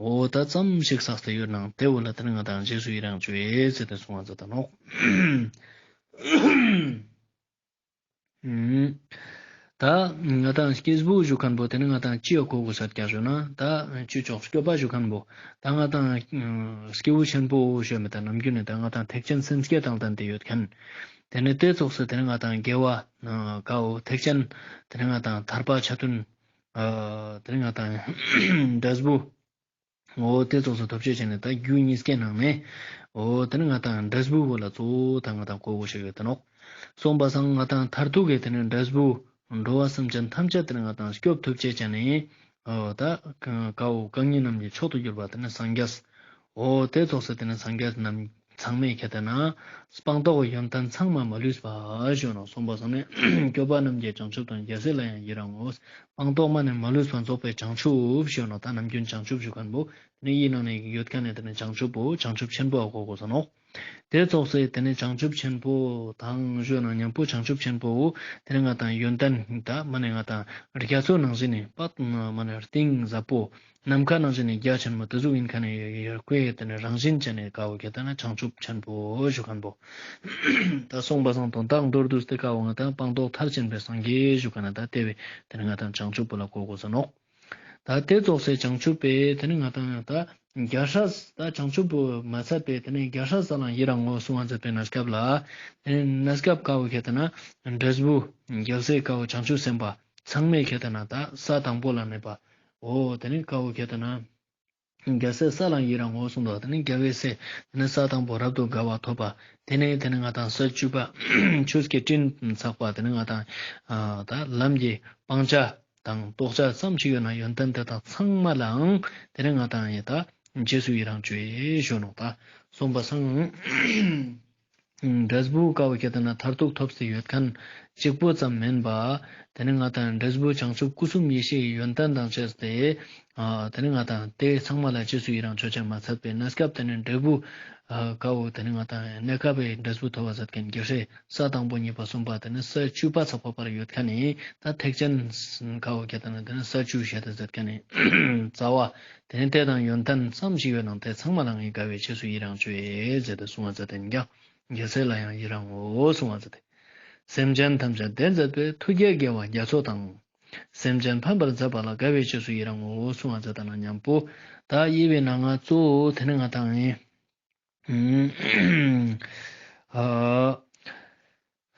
འོ་ད་ཙམ་ཞིག་བསགས་ཏེ་ཡོད་ནའང་ཏེ་བོ་ལ་ཏེ་ནེ་ང་དང་རྗེས་སུ་ཡི་རང་ཅོ་ཨིན་ཟེར་ཏེ་གསུངས་པ་མཛད་དེ་ནོག། ད་ང་དང་སྐྱེས་བུ་ཞུ་ཁན་བོ་ཏེ་ནེ་ང་དང་ཅི་ཡ་གོ་དགོས་ས་ཀྱག་ཞུ་ན་ད་ཅི་ཅོག་སྐྱོབ་པ་ཞུ་ཁན་བོ་ད་ང་དང་སྐྱེས་བུ་ཆེན་པོ་ཞུ་མི་ད་ནམ་རྒྱུན་ནེ་ད་ང་དང་ཐེག་ཆེན་སེམས་བསྐྱེད་དང་ལྡན་ཏེ་ཡོད་ཁན་ཏེ་ནེ་ཏེ་ཙོགས་སི་ཏེ་ནེ་ང་དང་དགེ་བ་ཀ་བོ་ཐེག་ཆེན་ཏེ་ནེ་ང་དང་ཐར་པ་ཆ་མཐུན་ཨ་ཏེ་ནེ་ང་དང་འབྲས་བུ་འོ་ཏེ་ཙོགས་སི་ཐོབ་ཅེས་ཅན་ནི་ད་རྒྱུ་ཉིས་ཀའི་ནང་ནེ་འོ་ཏེ་ནེ་ང་དང་འབྲས་བུ་བོ་ལ་གཙོ་བོ་ད་ང་དང་གོ་དགོས་ཤེས་ཡོད་དེ་ནོག། གསུངས་པ་སང་ང་དང་མཐར་ཐུག་གི་ཏེ་ནེ་འབྲས་བུ་འགྲོ་བ་སེམས་ཅན་ཐམས་ཅད་ཏེ་ནེ་ང་དང་སྐྱོབ་ཐུབ་ཅེས་ཅན་ནི་འོ་ད་ཀ་བོ་གང་ཉིད་རྣམས་ཀྱི་མཆོག་ཏུ་གྱུར་པ་ཏེ་ནེ་སངས་རྒྱས། འོ་ཏེ་ཙོགས་སི་ཏེ་ནེ་སངས་རྒྱས་རྣམས་ཚང་མའི་ཁ་ཏེ་ན་སྤངས་རྟོགས་ཡོན་ཏན་ཚང་མ་མ་ལུས་པ་ཞུ་ནོག། གསུངས་པ་སང་ནི་སྐྱོབ་པ་རྣམས་ཀྱི་བྱང་ཆུབ་དང་། རྒྱལ་སྲས་ལ་ཡང་ཡི་རང་ངོ་། སྤངས་རྟོགས་མ་ནེ་མ་ལུས་པ་རྫོགས་པའི་བྱང་ཆུབ་ཞུ་ནོག། ད་ནམ་རྒྱུན་བྱང་ཆུབ་ཞུ་ཁན་བོ་ ནི་ཡིན་ནང་ནས་ཡོད་ཁན་ནི་དེ་ནི་བྱང་ཆུབ་པོ་བྱང་ཆུབ་ཆེན་པོ་ཨ་གོ་གོས་ས་ནོག། དེ་ཙོགས་སེ་དེ་ནི་བྱང་ཆུབ་ཆེན་པོ་དང་ཞུ་ན་མཉམ་པོ་བྱང་ཆུབ་ཆེན་པོ་དེ་ནི་ང་དང་ཡོན་ཏན་ད་མ་ནི་ང་དང་རྒྱ་མཚོ་ནང་བཞིན་ནི་པད་མ་ནི་གཏིང་ཟབ་པོ། ནམ་མཁའ་ནང་བཞིན་ནི་རྒྱ་ཆེན་མོ་དེ་ཟུག་ཡིན་ཁན་ནི་ཡོད་ཀོ་ཡོད་དེ་ནི་རང་བཞིན་ཅན་ནི་ཀ་བོ་ཁྱེད་དེ་ན་བྱང་ཆུབ་ཆེན་པོ་ཞུ་ཁན་པོ། ད་སོང་པ་སང་དོན་དག་མདོར་བསྡུས་ཏེ་ཀ་བོ་ང་དང་སྤངས་རྟོགས་མཐར་ཕྱིན་པའི་སངས་རྒྱས་ཞུ་ཁན་ན་ད་དེ་བས་དེ་ནི་ང་དང་བྱང་ཆུབ་པོ་ལ་གོ་གོས་ས་ནོག། ད་དེ་ཙོགས་སེ་བྱང་ཆུབ་པས་དེ་ནི་ང་དང་ད་རྒྱལ་སྲས་ད་བྱང་ཆུབ་པོ་མ་ཚད་པས་དེ་ནི་རྒྱལ་སྲས་ས་ལའང་ཡི་རང་ངོ་གསུང་བ་མཛད་པའི་གནས་སྐབས་ལ་དེ་ནི་གནས་སྐབས་ཀ་བོ་ཁྱེད་དེ་ན་འབྲས་བུ་རྒྱལ་སྲས་ཀ་བོ་བྱང་ཆུབ་སེམས་དཔའ་ཚང་མས་ཁྱེད་དེ་ན་ད་ས་དང་པོ་ལ་གནས་པ། འོ་དེ་ནི་ཀ་བོ་ཁྱེད་དེ་ན་རྒྱལ་སྲས་ས་ལའང་ཡི་རང་ངོ་གསུངས་དོ། དེ་ནི་རྒྱལ་བའི་སྲས་དེ་ནི་ས་དང་པོ་རབ་ཏུ་དགའ་བ་ཐོབ་པ། དེ་ནི་དེ་ནི་ང་དང་ས་བཅུ་པ་ཆོས་ཀྱི་སྤྲིན་ཚགས་པ་དེ་ནི་ང་དང་ཨ་ད་ལམ་གྱི་སྤང་བྱ་དང་རྟོགས་བྱ་ཙམ་ཞིག་ཡོད་ན་ཡོན་ཏན་དེ་དག་ཚང་མ་ལའང་དེ་ནི་ང་དང་ཡི་ད་རྗེས་སུ་ཡི་རང་བཅོས་ཞུ་ནོག། ད་སོང་པ་སང་འབྲས་བུ་ཀ་བོ་ཁྱེད་དེ་ན་མཐར་ཐུག་ཐོབ་སྟེ་ཡོད་ཁན་གཅིག་པོ་ཙམ་མིན་པ། དེ་ནི་ང་དང་འབྲས་བུ་བྱང་ཆུབ་སྐུ་གསུམ་ཡེ་ཤེས་ཡོན་ཏན་དང་བཅས་ཏེ། ཨ་དེ་ནི་ང་དང་དེ་ཚང་མ་ལ་རྗེས་སུ་ཡི་རང་བཅོ་ཅེས་མ་ཚད་པའི་གནས་སྐབས་དེ་ནི་འབྲས་བུ་ཨ་ཀ་བོ་དེ་ནི་ང་དང་གནས་སྐབས་པའི་འབྲས་བུ་ཐོབ་པ་མཛད་ཁན་རྒྱལ་སྲས་ས་དང་པོ་གཉིས་པ་གསུམ་པ་དེ་ནི་ས་བཅུ་པ་ཚགས་པ་བར་ཡོད་ཁན་ནི་ད་ཐེག་ཆེན་ཀ་བོ་ཁྱེད་དེ་ན་དེ་ནི་ས་བཅུ་ཞེས་དེ་མཛད་ཁན་ནི་རྩ་བ། དེ་ནི་དེ་དང་ཡོན་ཏན་ཙམ་ཞིག་ཡོད་ནང་དེ་ཚང་མ་ལ་ངས་དགའ་བའི་རྗེས་སུ་ཡི་རང་བཅོས་ཟེར་ཏེ་གསུང་བ་མཛད་དེ་ཀྱང་རྒྱལ་སྲས་ལ་ཡང་ཡི་རང་ངོ་གསུང་བ་མཛད་དེ། སེམས་ཅན་ཐམས་ཅད་དེ་མཛད་པའི་ཐུགས་བསྐྱེད་དགེ་བ་རྒྱ་མཚོ་དང་། སེམས་ཅན་ཕན་པར་མཛད་པ་ལ་དགའ་བའི་རྗེས་སུ་ཡི་རང་ངོ་གསུང་བ་མཛད་དེ་ན་མཉམ་པོ། ད་ཡི་བའི་ནང་ང་གཙོ་བོ་དེ་ནི་ང་དང་ཡིན། ཨ།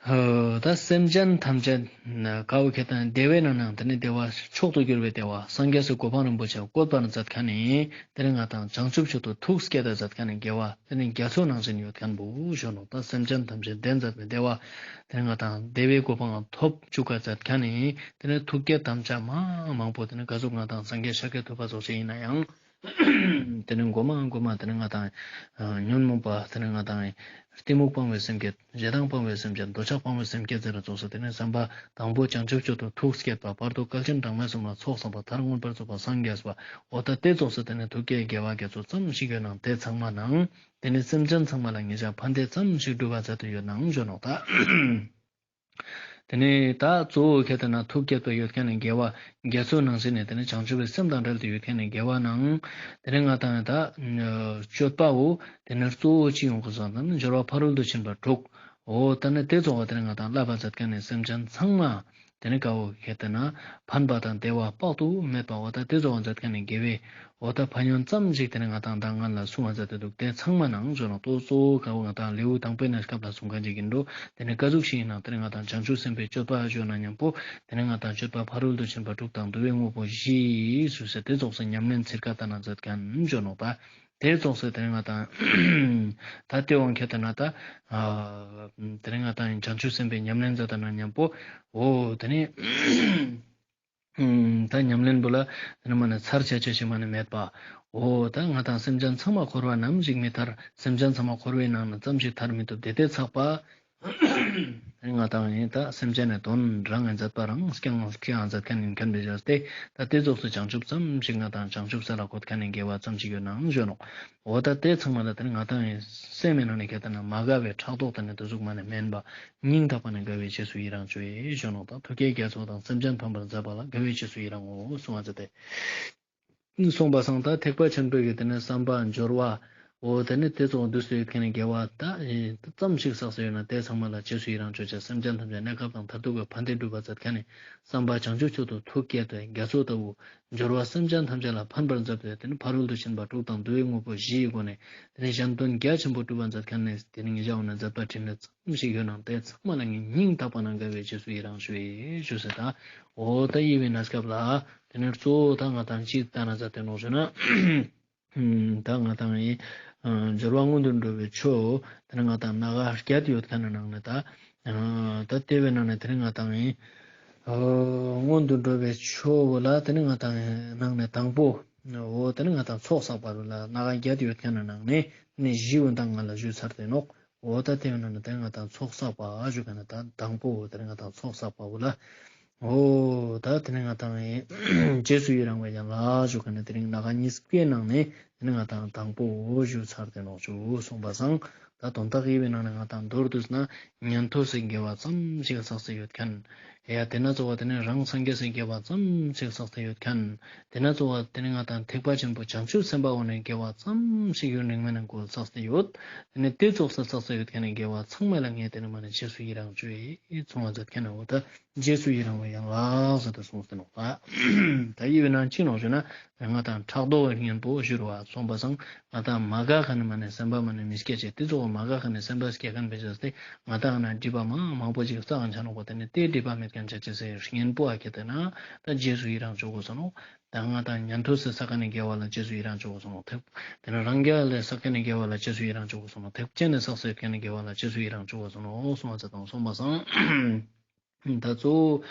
ཨ། ད་སེམས་ཅན་ཐམས་ཅད་ཀ་བོ་ཁྱེད་དེ་ན་བདེ་བའི་ནང་ནའང་དེ་ནི་བདེ་བ་མཆོག་ཏུ་གྱུར་པའི་བདེ་བ་སངས་རྒྱས་སི་གོ་འཕང་རིན་པོ་ཆེ་བཀོད་པར་མཛད་ཁན་ནི་དེ་ནི་ང་དང་བྱང་ཆུབ་མཆོག་ཏུ་ཐུགས་བསྐྱེད་དེ་མཛད་ཁན་ནི་དགེ་བ་དེ་ནི་རྒྱ་མཚོ་ནང་བཞིན་ཡོད་ཁན་བོ་ཞུ་ནོག། ད་སེམས་ཅན་ཐམས་ཅད་དེ་མཛད་པའི་བདེ་བ་དེ་ནི་ང་དང་བདེ་བའི་གོ་འཕང་ཐོབ་བཅུག་ག་མཛད་ཁན་ནི་དེ་ནི་ཐུགས་བསྐྱེད་དམ་བཅའ་མ་མང་པོ་དེ་ནི་ག་ཟུག་ང་དང་སངས་རྒྱས་ཤཱཀྱ་ཐུབ་པ་ཙོགས་ཤིག་ཡིན་ནའང་། དེ་ནི་མགོ་མ་མགོ་མ་དེ་ནི་ང་དང་ཨ་ཉོན་མོངས་པ་དེ་ནི་ང་དང་གཏི་མུག་སྤང་བའི་སེམས་བསྐྱེད། ཞེ་སྡང་སྤང་བའི་སེམས་བསྐྱེད། འདོད་ཆགས་སྤང་བའི་སེམས་བསྐྱེད་ཟེར་ར་ཙོགས་སེ་དེ་ནི་བསམ་པ་དང་པོ་བྱང་ཆུབ་མཆོག་ཏུ་ཐུགས་བསྐྱེད་པ། བར་དུ་བསྐལ་ཆེན་གྲངས་མེད་གསུམ་ལ་ཚོགས་བསགས་པ། མཐར་མངོན་པར་རྫོགས་པ་སངས་རྒྱས་པ། འོ་ད་དེ་ཙོགས་སེ་དེ་ནི་ཐུགས་བསྐྱེད་དགེ་བ་དགེ་ཚོགས་ཙམ་ཞིག་ཡོད་ནང་དེ་ཚང་མ་ནང་དེ་ནི་སེམས་ཅན་ཚང་མ་ལ་ངེད་ཅག་ཕན་བདེ་ཙམ་ཞིག་སྒྲུབ་པ་མཛད་དེ་ཡོད་ནང་ཞུ་ནོག་ད། དེ་ནས་ད་གཙོ་བོ་ཁྱེད་དེ་ན་ཐུགས་བསྐྱེད་པ་ཡོད་ཁན་ནི་དགེ་བ་རྒྱ་མཚོ་ནང་བཞིན་ནི་དེ་ནས་བྱང་ཆུབ་པའི་སེམས་དང་འབྲེལ་ཏེ་ཡོད་ཁན་ནི་དགེ་བ་ནང་། དེ་ནས་ང་དང་ད་སྤྱོད་པ་བོ་དེ་ནས་གཙོ་བོ་ཅི་ཡོང་གི་ཟེར་ན་སྦྱོར་བ་ཕ་རོལ་ཏུ་ཕྱིན་པ་དྲུག་འོ་ད་ནི་དེ་ཚོགས་པ་དེ་ནས་ང་དང་བསླབ་པ་མཛད་ཁན་ནི་སེམས་ཅན་ཚང་མ་དེ་ནས་ཀ་བོ་ཁྱེད་དེ་ན་ཕན་པ་དང་བདེ་བ་དཔག་ཏུ་མེད་པ་འོ་ད་དེ་ཚོགས་པ་མཛད་ཁན་ནི་དགེ་བའི་འོ་ད་ཕན་ཡོན་ཙམ་ཞིག་དེ་ནས་ང་དང་ད་ང་ལ་གསུང་བ་མཛད་དེ་འདུག། དེ་ཚང་མ་ནང་ཞུ་ནོག་ད་གཙོ་བོ་ཀ་བོ་ང་དང་ལེའུ་དང་པོའི་གནས་སྐབས་ལ་གསུང་ཁན་ཅིག་ཡིན་འགྲོ། དེ་ནས་ཀ་ཟུག་ཞིག་ཡིན་ན་དེ་ནས་ང་དང་བྱང་ཆུབ་སེམས་དཔའི་སྤྱོད་པ་ཞུ་ན་མཉམ་པོ་དེ་ནས་ང་དང་སྤྱོད་པ་ཕ་རོལ་ཏུ་ཕྱིན་པ་དྲུག་དང་བསྡུ་བའི་དངོས་པོ་བཞི་ཞུ་ཟེར་དེ་ཙོགས་སེ་ཉམས་ལེན་ཚིར་ཁ་ལྟ་ན་མཛད་ཁན་ཞུ་ནོག་པ། དེ་ཙོགས་སེ་དེ་ནས་ང་དང་ད་དེ་དབང་ཁྱེད་དེ་ན་ད་ཨ་དེ་ནས་ང་དང་བྱང་ཆུབ་སེམས་དཔའི་ཉམས་ལེན་མཛད་དེ་ན་མཉམ་པོ་འོ་དེ་ནས། ད་ཉམས་ལེན་པོ་ལ་དེ་ནི་མ་ནི་ཚར་ཆ་ཆ་ཞིག་མ་ནི་མེད་པ། འོ་ད་ང་དང་སེམས་ཅན་ཚང་མ་འཁོར་བ་ནམ་ཞིག་མི་ཐར། སེམས་ཅན་ཚང་མ་འཁོར་བའི་ནང་ན་ཙམ་ཞིག་ཐར་མི་ཐུབ་དེ་དེ་ཚགས་པ། ང་དང་ཡིན་ད་སེམས་ཅན་ནི་དོན་རང་ངི་མཛད་པ་རང་སྐྱང་སྐྱང་མཛད་ཁན་ཡིན་ཁན་བེ་བཞག་སྟེ། ད་དེ་ཙོགས་སུ་བྱང་ཆུབ་ཙམ་ཞིག་ང་དང་བྱང་ཆུབ་ས་ལ་འཁོད་ཁན་ནི་དགེ་བ་ཙམ་ཞིག་ཡོད་ནའང་ཞུ་ནོག། འོ་ད་དེ་ཚང་མ་ལ་དེ་ནི་ང་དང་ཡིན་སེམས་མི་ནང་ནས་ཁྱེད་དེ་ན་མ་དགའ་བའི་ཕྲག་དོག་དེ་ནི་དེ་ཟུག་མ་ནི་མེན་པ། སྙིང་ཐག་པ་ནས་དགའ་བའི་རྗེས་སུ་ཡི་རང་བཅོས་ཞུ་ནོག། ད་ཐུགས་བསྐྱེད་རྒྱ་མཚོ་དང་སེམས་ཅན་ཕམ་པར་མཛད་པ་ལ་དགའ་བའི་རྗེས་སུ་ཡི་རང་ངོ་གསུང་བ་མཛད་དེ། གསུངས་པ་སང་ད་ཐེག་པ་ཆེན་པོའི་གི་དེ་ནས་བསམ་པ་སྦྱོར་བ། འོ་དེ་ནས་དེ་ཚོ་འདུས་སུ་ཡོད་མཁན་ནི་དགེ་བ་ད་ཙམ་ཞིག་བསགས་སུ་ཡོད་ན་དེ་ཚང་མ་ལ་རྗེས་སུ་ཡི་རང་བཅོས་བྱ། སེམས་ཅན་ཐམས་ཅད་གནས་སྐབས་དང་མཐར་ཐུག་གི་ཕན་བདེ་སྒྲུབ་པ་མཛད་མཁན་ནི་བསམ་པ་བྱང་ཆུབ་མཆོག་ཏུ་ཐུགས་བསྐྱེད་དེ་རྒྱ་མཚོ་ལྟ་བུ་སྦྱོར་བ་སེམས་ཅན་ཐམས་ཅད་ལ་ཕན་པར་མཛད་དེ་དེ་ནི་ཕ་རོལ་ཏུ་ཕྱིན་པ་དྲུག་དང་བསྡུ་བའི་དངོས་པོ་བཞི་ཡི་སྒོ་ནས་དེ་ནི་གཞན་དོན་རྒྱ་ཆེན་པོ་སྒྲུབ་པ་མཛད་མཁན་ནི་དེ་ནི་ངེད་ཅག་འོ་ན་མཛད་པ་དྲིན་ལས་ཙམ་ཞིག་ཡོད་ན་དེ་ཚང་མ་ལ་ངས་སྙིང་ཐག་པ་ནས་དགའ་བའི་རྗེས་སུ་ཡི་རང་ཞུ་ཡི་ཞུ་ཟེར། ད་འོ་ད་ཡི་བའི་གནས་སྐབས་ལ་དེ་ནས་གཙོ་བོ་ད་ང་དང་ཅི་ལྟ་ན་ཟེར་དེ་ནོག་ཞུ་ན། ད་ང་དང་ཡི་སྦྱོར་བ་སྔོན་དུ་འགྲོ་བའི་ཆོས་དེ་ནས་ང་དང་སྣ་ཁ་བརྒྱད་ཡོད་མཁན་ནི་ནང་ནས་ད་ད་དེ་བའི་ནང་ནས་དེ་ནས་ང་དང་ཡི་སྔོན་དུ་འགྲོ་བའི་ཆོས་བོ་ལ་དེ་ནས་ང་དང་ཡི་ནང་ནས་དང་པོ་འོ་དེ་ནས་ང་དང་ཚོགས་བསགས་པ་རུ་ལ་སྣ་ཁ་བརྒྱད་ཡོད་མཁན་ནི་ནང་ནས་དེ་ནས་བཞི་བོ་ད་ང་ལ་ཞུས་ཚར་ཏེ་ནོག། འོ་ད་དེ་བའི་ནང་ནས་དེ་ནས་ང་དང་ཚོགས་བསགས་པ་ཞུ་མཁན་ནི་ད་དང་པོ་འོ་དེ་ནས་ང་དང་ཚོགས་བསགས་པ་བོ་ལ། འོ་ད་དེ་ནི་ང་དང་ངི་རྗེས་སུ་ཡི་རང་བའི་ཡན་ལག་ཞུ་མཁན་ནི་དེ་རིང་ལྷ་ཁང་ཉིས་པའི་ནང་ནས་དེ་ནི་ང་དང་དང་པོ་ཞུ་ཚར་ཏེ་ནོག་ཞུ་གསུངས་པ་སང་། ད་དོན་དག་ཡི་བའི་ནང་ནས་ང་དང་མདོར་བསྡུས་ན་ཉན་ཐོས་སི་དགེ་བ་ཙམ་ཞིག་བསགས་ཏེ་ཡོད་མཁན། ཡ་དེ་ན་ཚོ་བ་དེ་ནི་རང་སངས་རྒྱས་སི་དགེ་བ་ཙམ་ཞིག་བསགས་ཏེ་ཡོད་མཁན། དེ་ན་ཚོ་བ་དེ་ནི་ང་དང་ཐེག་པ་ཆེན་པོ་བྱང་ཆུབ་སེམས་དཔའ་འོ་ནི་དགེ་བ་ཙམ་ཞིག་ཡུན་རིང་མོ་ནས་འགོ་བསགས་ཏེ་ཡོད། དེ་ནི་དེ་ཙོགས་སུ་བསགས་ཏེ་ཡོད་མཁན་ནི་དགེ་བ་ཚང་མ་ལ་ངས་དེ་ནི་མ་ནི་རྗེས་སུ་ཡི་རང་བཅོ་ཡི་གསུངས་པ་མཛད་མཁན་ནི་འོ་ད། རྗེས་སུ་ཡི་རང་བའི་ཡན་ལག་ཟེར་ཏེ་གསུངས་ཏེ་ནོག་པ། ད་ཡི་བའི་ནང་ཅི་ནོག་ཞུ་ན། ང་དང་ཕྲག་དོག་གི་གཉེན་པོ་ཞུ་རུ་བ་གསུངས་པ་སང་ང་དང་མ་དགའ་མཁན་ནི་མ་ནི་སེམས་པ་མ་ནི་མི་སྐྱེ་ཅེས་དེ་ཚོ་མ་དགའ་མཁན་ནི་སེམས་པ་སྐྱེ་མཁན་བེ་ཅེས་ཏེ་ང་དང་ན་སྒྲིབ་པ་མ་མང་པོ་ཅིག་བསགས་མཁན་ཆ་ནོག་པ། དེ་ནི་དེ་སྒྲིབ་པ་མེད་མཁན་ཆ་ཅེས་སི་གཉེན་པོ་ཨ་ཁེ་ཏེ་ན་ད་རྗེས་སུ་ཡི་རང་བཅོ་དགོས་ས་ནོག་ད་ང་དང་ཉན་ཐོས་སི་བསགས་མཁན་ནི་དགེ་བ་ལ་རྗེས་སུ་ཡི་རང་བཅོ་དགོས་ས་ནོག་དེ་ནི་རང་རྒྱལ་ལ་བསགས་མཁན་ནི་དགེ་བ་ལ་རྗེས་སུ་ཡི་རང་བཅོ་དགོས་ས་ནོག་ཐེག་ཆེན་ནི་བསགས་སུ་ཡོད་མཁན་ནི་དགེ་བ་ལ་རྗེས་སུ་ཡི་རང་བཅོ་དགོས་ས་ནོག་གསུངས་པ་ཟེར་དང་གསུངས་པ་སང་། ད་གཙོ་བོ་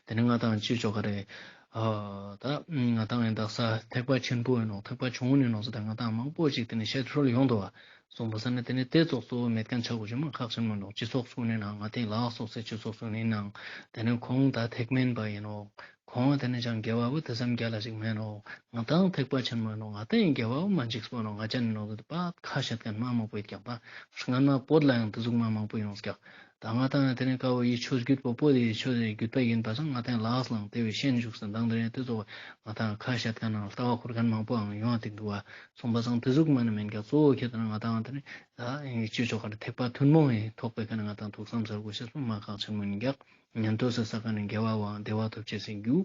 དེ་ནི་ང་དང་ཅི་ཆོག་ག་རེ། ཨ་ད་ང་དང་ཡིན་དག་ས་ཐེག་པ་ཆེན་པོ་ཡིན་ནོག་ཐེག་པ་ཆུང་ངུ་ཡིན་ནོག་ཟེར་ད་ང་དང་མང་པོ་ཞིག་དེ་ནི་བཤད་སྲོལ་ཡོང་འདུག་བ། གསུངས་པ་ས་ནི་དེ་ནི་དེ་ཙོགས་གཙོ་བོ་མེད་མཁན་ཆ་དགོས་ཞེ་མ་ཁག་ཆེན་མོ་ནོག་སྤྱི་ཚོགས་སུ་ནི་ནང་ང་དེ་ལག་སོགས་སེ་སྤྱི་ཚོགས་སུ་ནི་ནང་དེ་ནི་ཁོང་ད་ཐེག་དམན་པ་ཡིན་ནོག་ཁོང་དེ་ནི་ཅང་དགེ་བ་བོ་དེ་ཙམ་རྒྱལ་ལ་ཞིག་མེད་ནོག་ང་དང་ཐེག་པ་ཆེན་མོ་ཡིན་ནོག་ང་དང་དགེ་བ་བོ་མ་འཇིགས་པོ་ནོག་ང་ཅན་ནོག་ཟེར་ད་པ་ཁ་བཤད་མཁན་མ་མང་པོ་ཡིན་ཀྱག་པ། སྔན་མ་བོད་ལ་ཡང་དེ་ཟུག་མ་མང་པོ་ཡོང་ཀྱག་ད་ང་དང་དེ་ནི་ཀ་བོ་ཡི་ཆོས་བརྒྱུད་པོ་བོད་ཡི་ཆོས་བརྒྱུད་པ་ཡིན་པ་སང་ང་དང་ལགས་ལང་དེ་བས་ཤེས་འཇུག་སེ་མདང་དེ་རིང་དེ་ཚོ་ང་དང་ཁ་བཤད་མཁན་ནང་ལྟ་བ་འཁུར་མཁན་མང་པོའང་ཡོང་བ་དེ་འདུག་བ། གསུངས་པ་སང་དེ་ཟུག་མ་ནི་མེན་ཀྱག་གཙོ་བོ་ཁྱེད་དང་ང་དང་དེ་ནི་ད་ཡིན་ཅི་ཆོག་ག་རེ་ཐེག་པ་ཐུན་མོང་ཡི་ཐོག་པའི་ཁ་ནས་ང་དང་ཐུགས་བསམ་ཟེར་དགོས་ཤེས་པོ་མ་ཁག་ཆེན་མོ་ཡིན་ཀྱག་ཉན་ཐོས་སི་བསགས་མཁན་ནི་དགེ་བ་བོའང་བདེ་བ་ཐོབ་ཅེས་སི་རྒྱུ།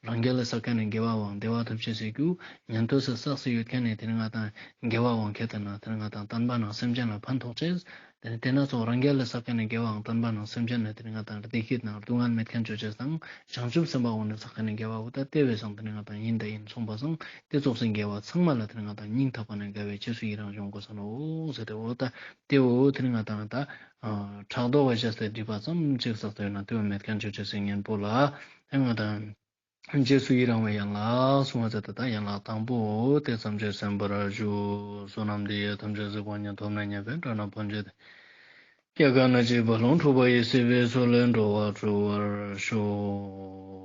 རང་རྒྱལ་ལ་བསགས་མཁན་ནི་དགེ་བ་བོའང་བདེ་བ་ཐོབ་ཅེས་སི་རྒྱུ། ཉན་ཐོས་སི་བསགས་སི་ཡོད་མཁན་ནི་དེ་ནི་ང་དང་དགེ་བ་བོའང་ཁྱེད་དང་ན་དེ་ནི་ང་དང་བསྟན་པ་ནང་སེམས་ཅན་ལ་ཕན་ཐོགས་ཅེས། དེ་ནི་དེ་ན་ཚོ་རང་རྒྱལ་ལ་བསགས་མཁན་ནི་དགེ་བའང་བསྟན་པ་ནང་སེམས་ཅན་ནི་དེ་ནི་ང་དང་བདེ་སྐྱིད་ནང་སྡུག་བསྔལ་མེད་མཁན་ཅོ་ཅེས་དང་བྱང་ཆུབ་སེམས་དཔའ་འོ་ནི་བསགས་མཁན་ནི་དགེ་བ་བོ་ད་དེ་བས་སང་དེ་ནི་ང་དང་ཡིན་ད་ཡིན་གསུངས་པ་སང་དེ་ཙོགས་སི་དགེ་བ་ཚང་མ་ལ་དེ་ནི་ང་དང་སྙིང་ཐག་པ་ནས་དགའ་བའི་རྗེས་སུ་ཡི་རང་ཡོང་དགོས་ས་ནོག་ཟེར་ཏེ་འོ་ད་དེ་འོ་དེ་ནི་ང་དང་ད་ཕྲག་དོག་བ་བྱས་ཏེ་སྒྲིབ་པ་ཙམ་ཅིག་བསགས་ཏེ་ཡོད་ན་དེ་བས་མེད་མཁན་ཅོ་ཅེས་སི་གཉེན་པོ་ལ་དེ་ང་དང་རྗེས་སུ་ཡི་རང་བའི་ཡན་ལག་གསུངས་པ་ཟེར་ད་ཡན་ལག་དང་པོ་དེ་ཙམ་གྱིས་གསན་པར་ཞུ། བསོད་ནམས་འདི་ཡིས་ཐམས་ཅད་གཟིགས་པ་ཉིད། ཐོབ་ནས་ཉེས་པའི་དགྲ་རྣམས་ཕམ་བྱས་ཏེ། སྐྱེ་རྒ་ན་འཆིའི་རྦ་ཀློང་འཁྲུགས་པ་ཡི། སྲིད་པའི་མཚོ་ལས་འགྲོ་བ་སྒྲོལ་བར་ཤོག།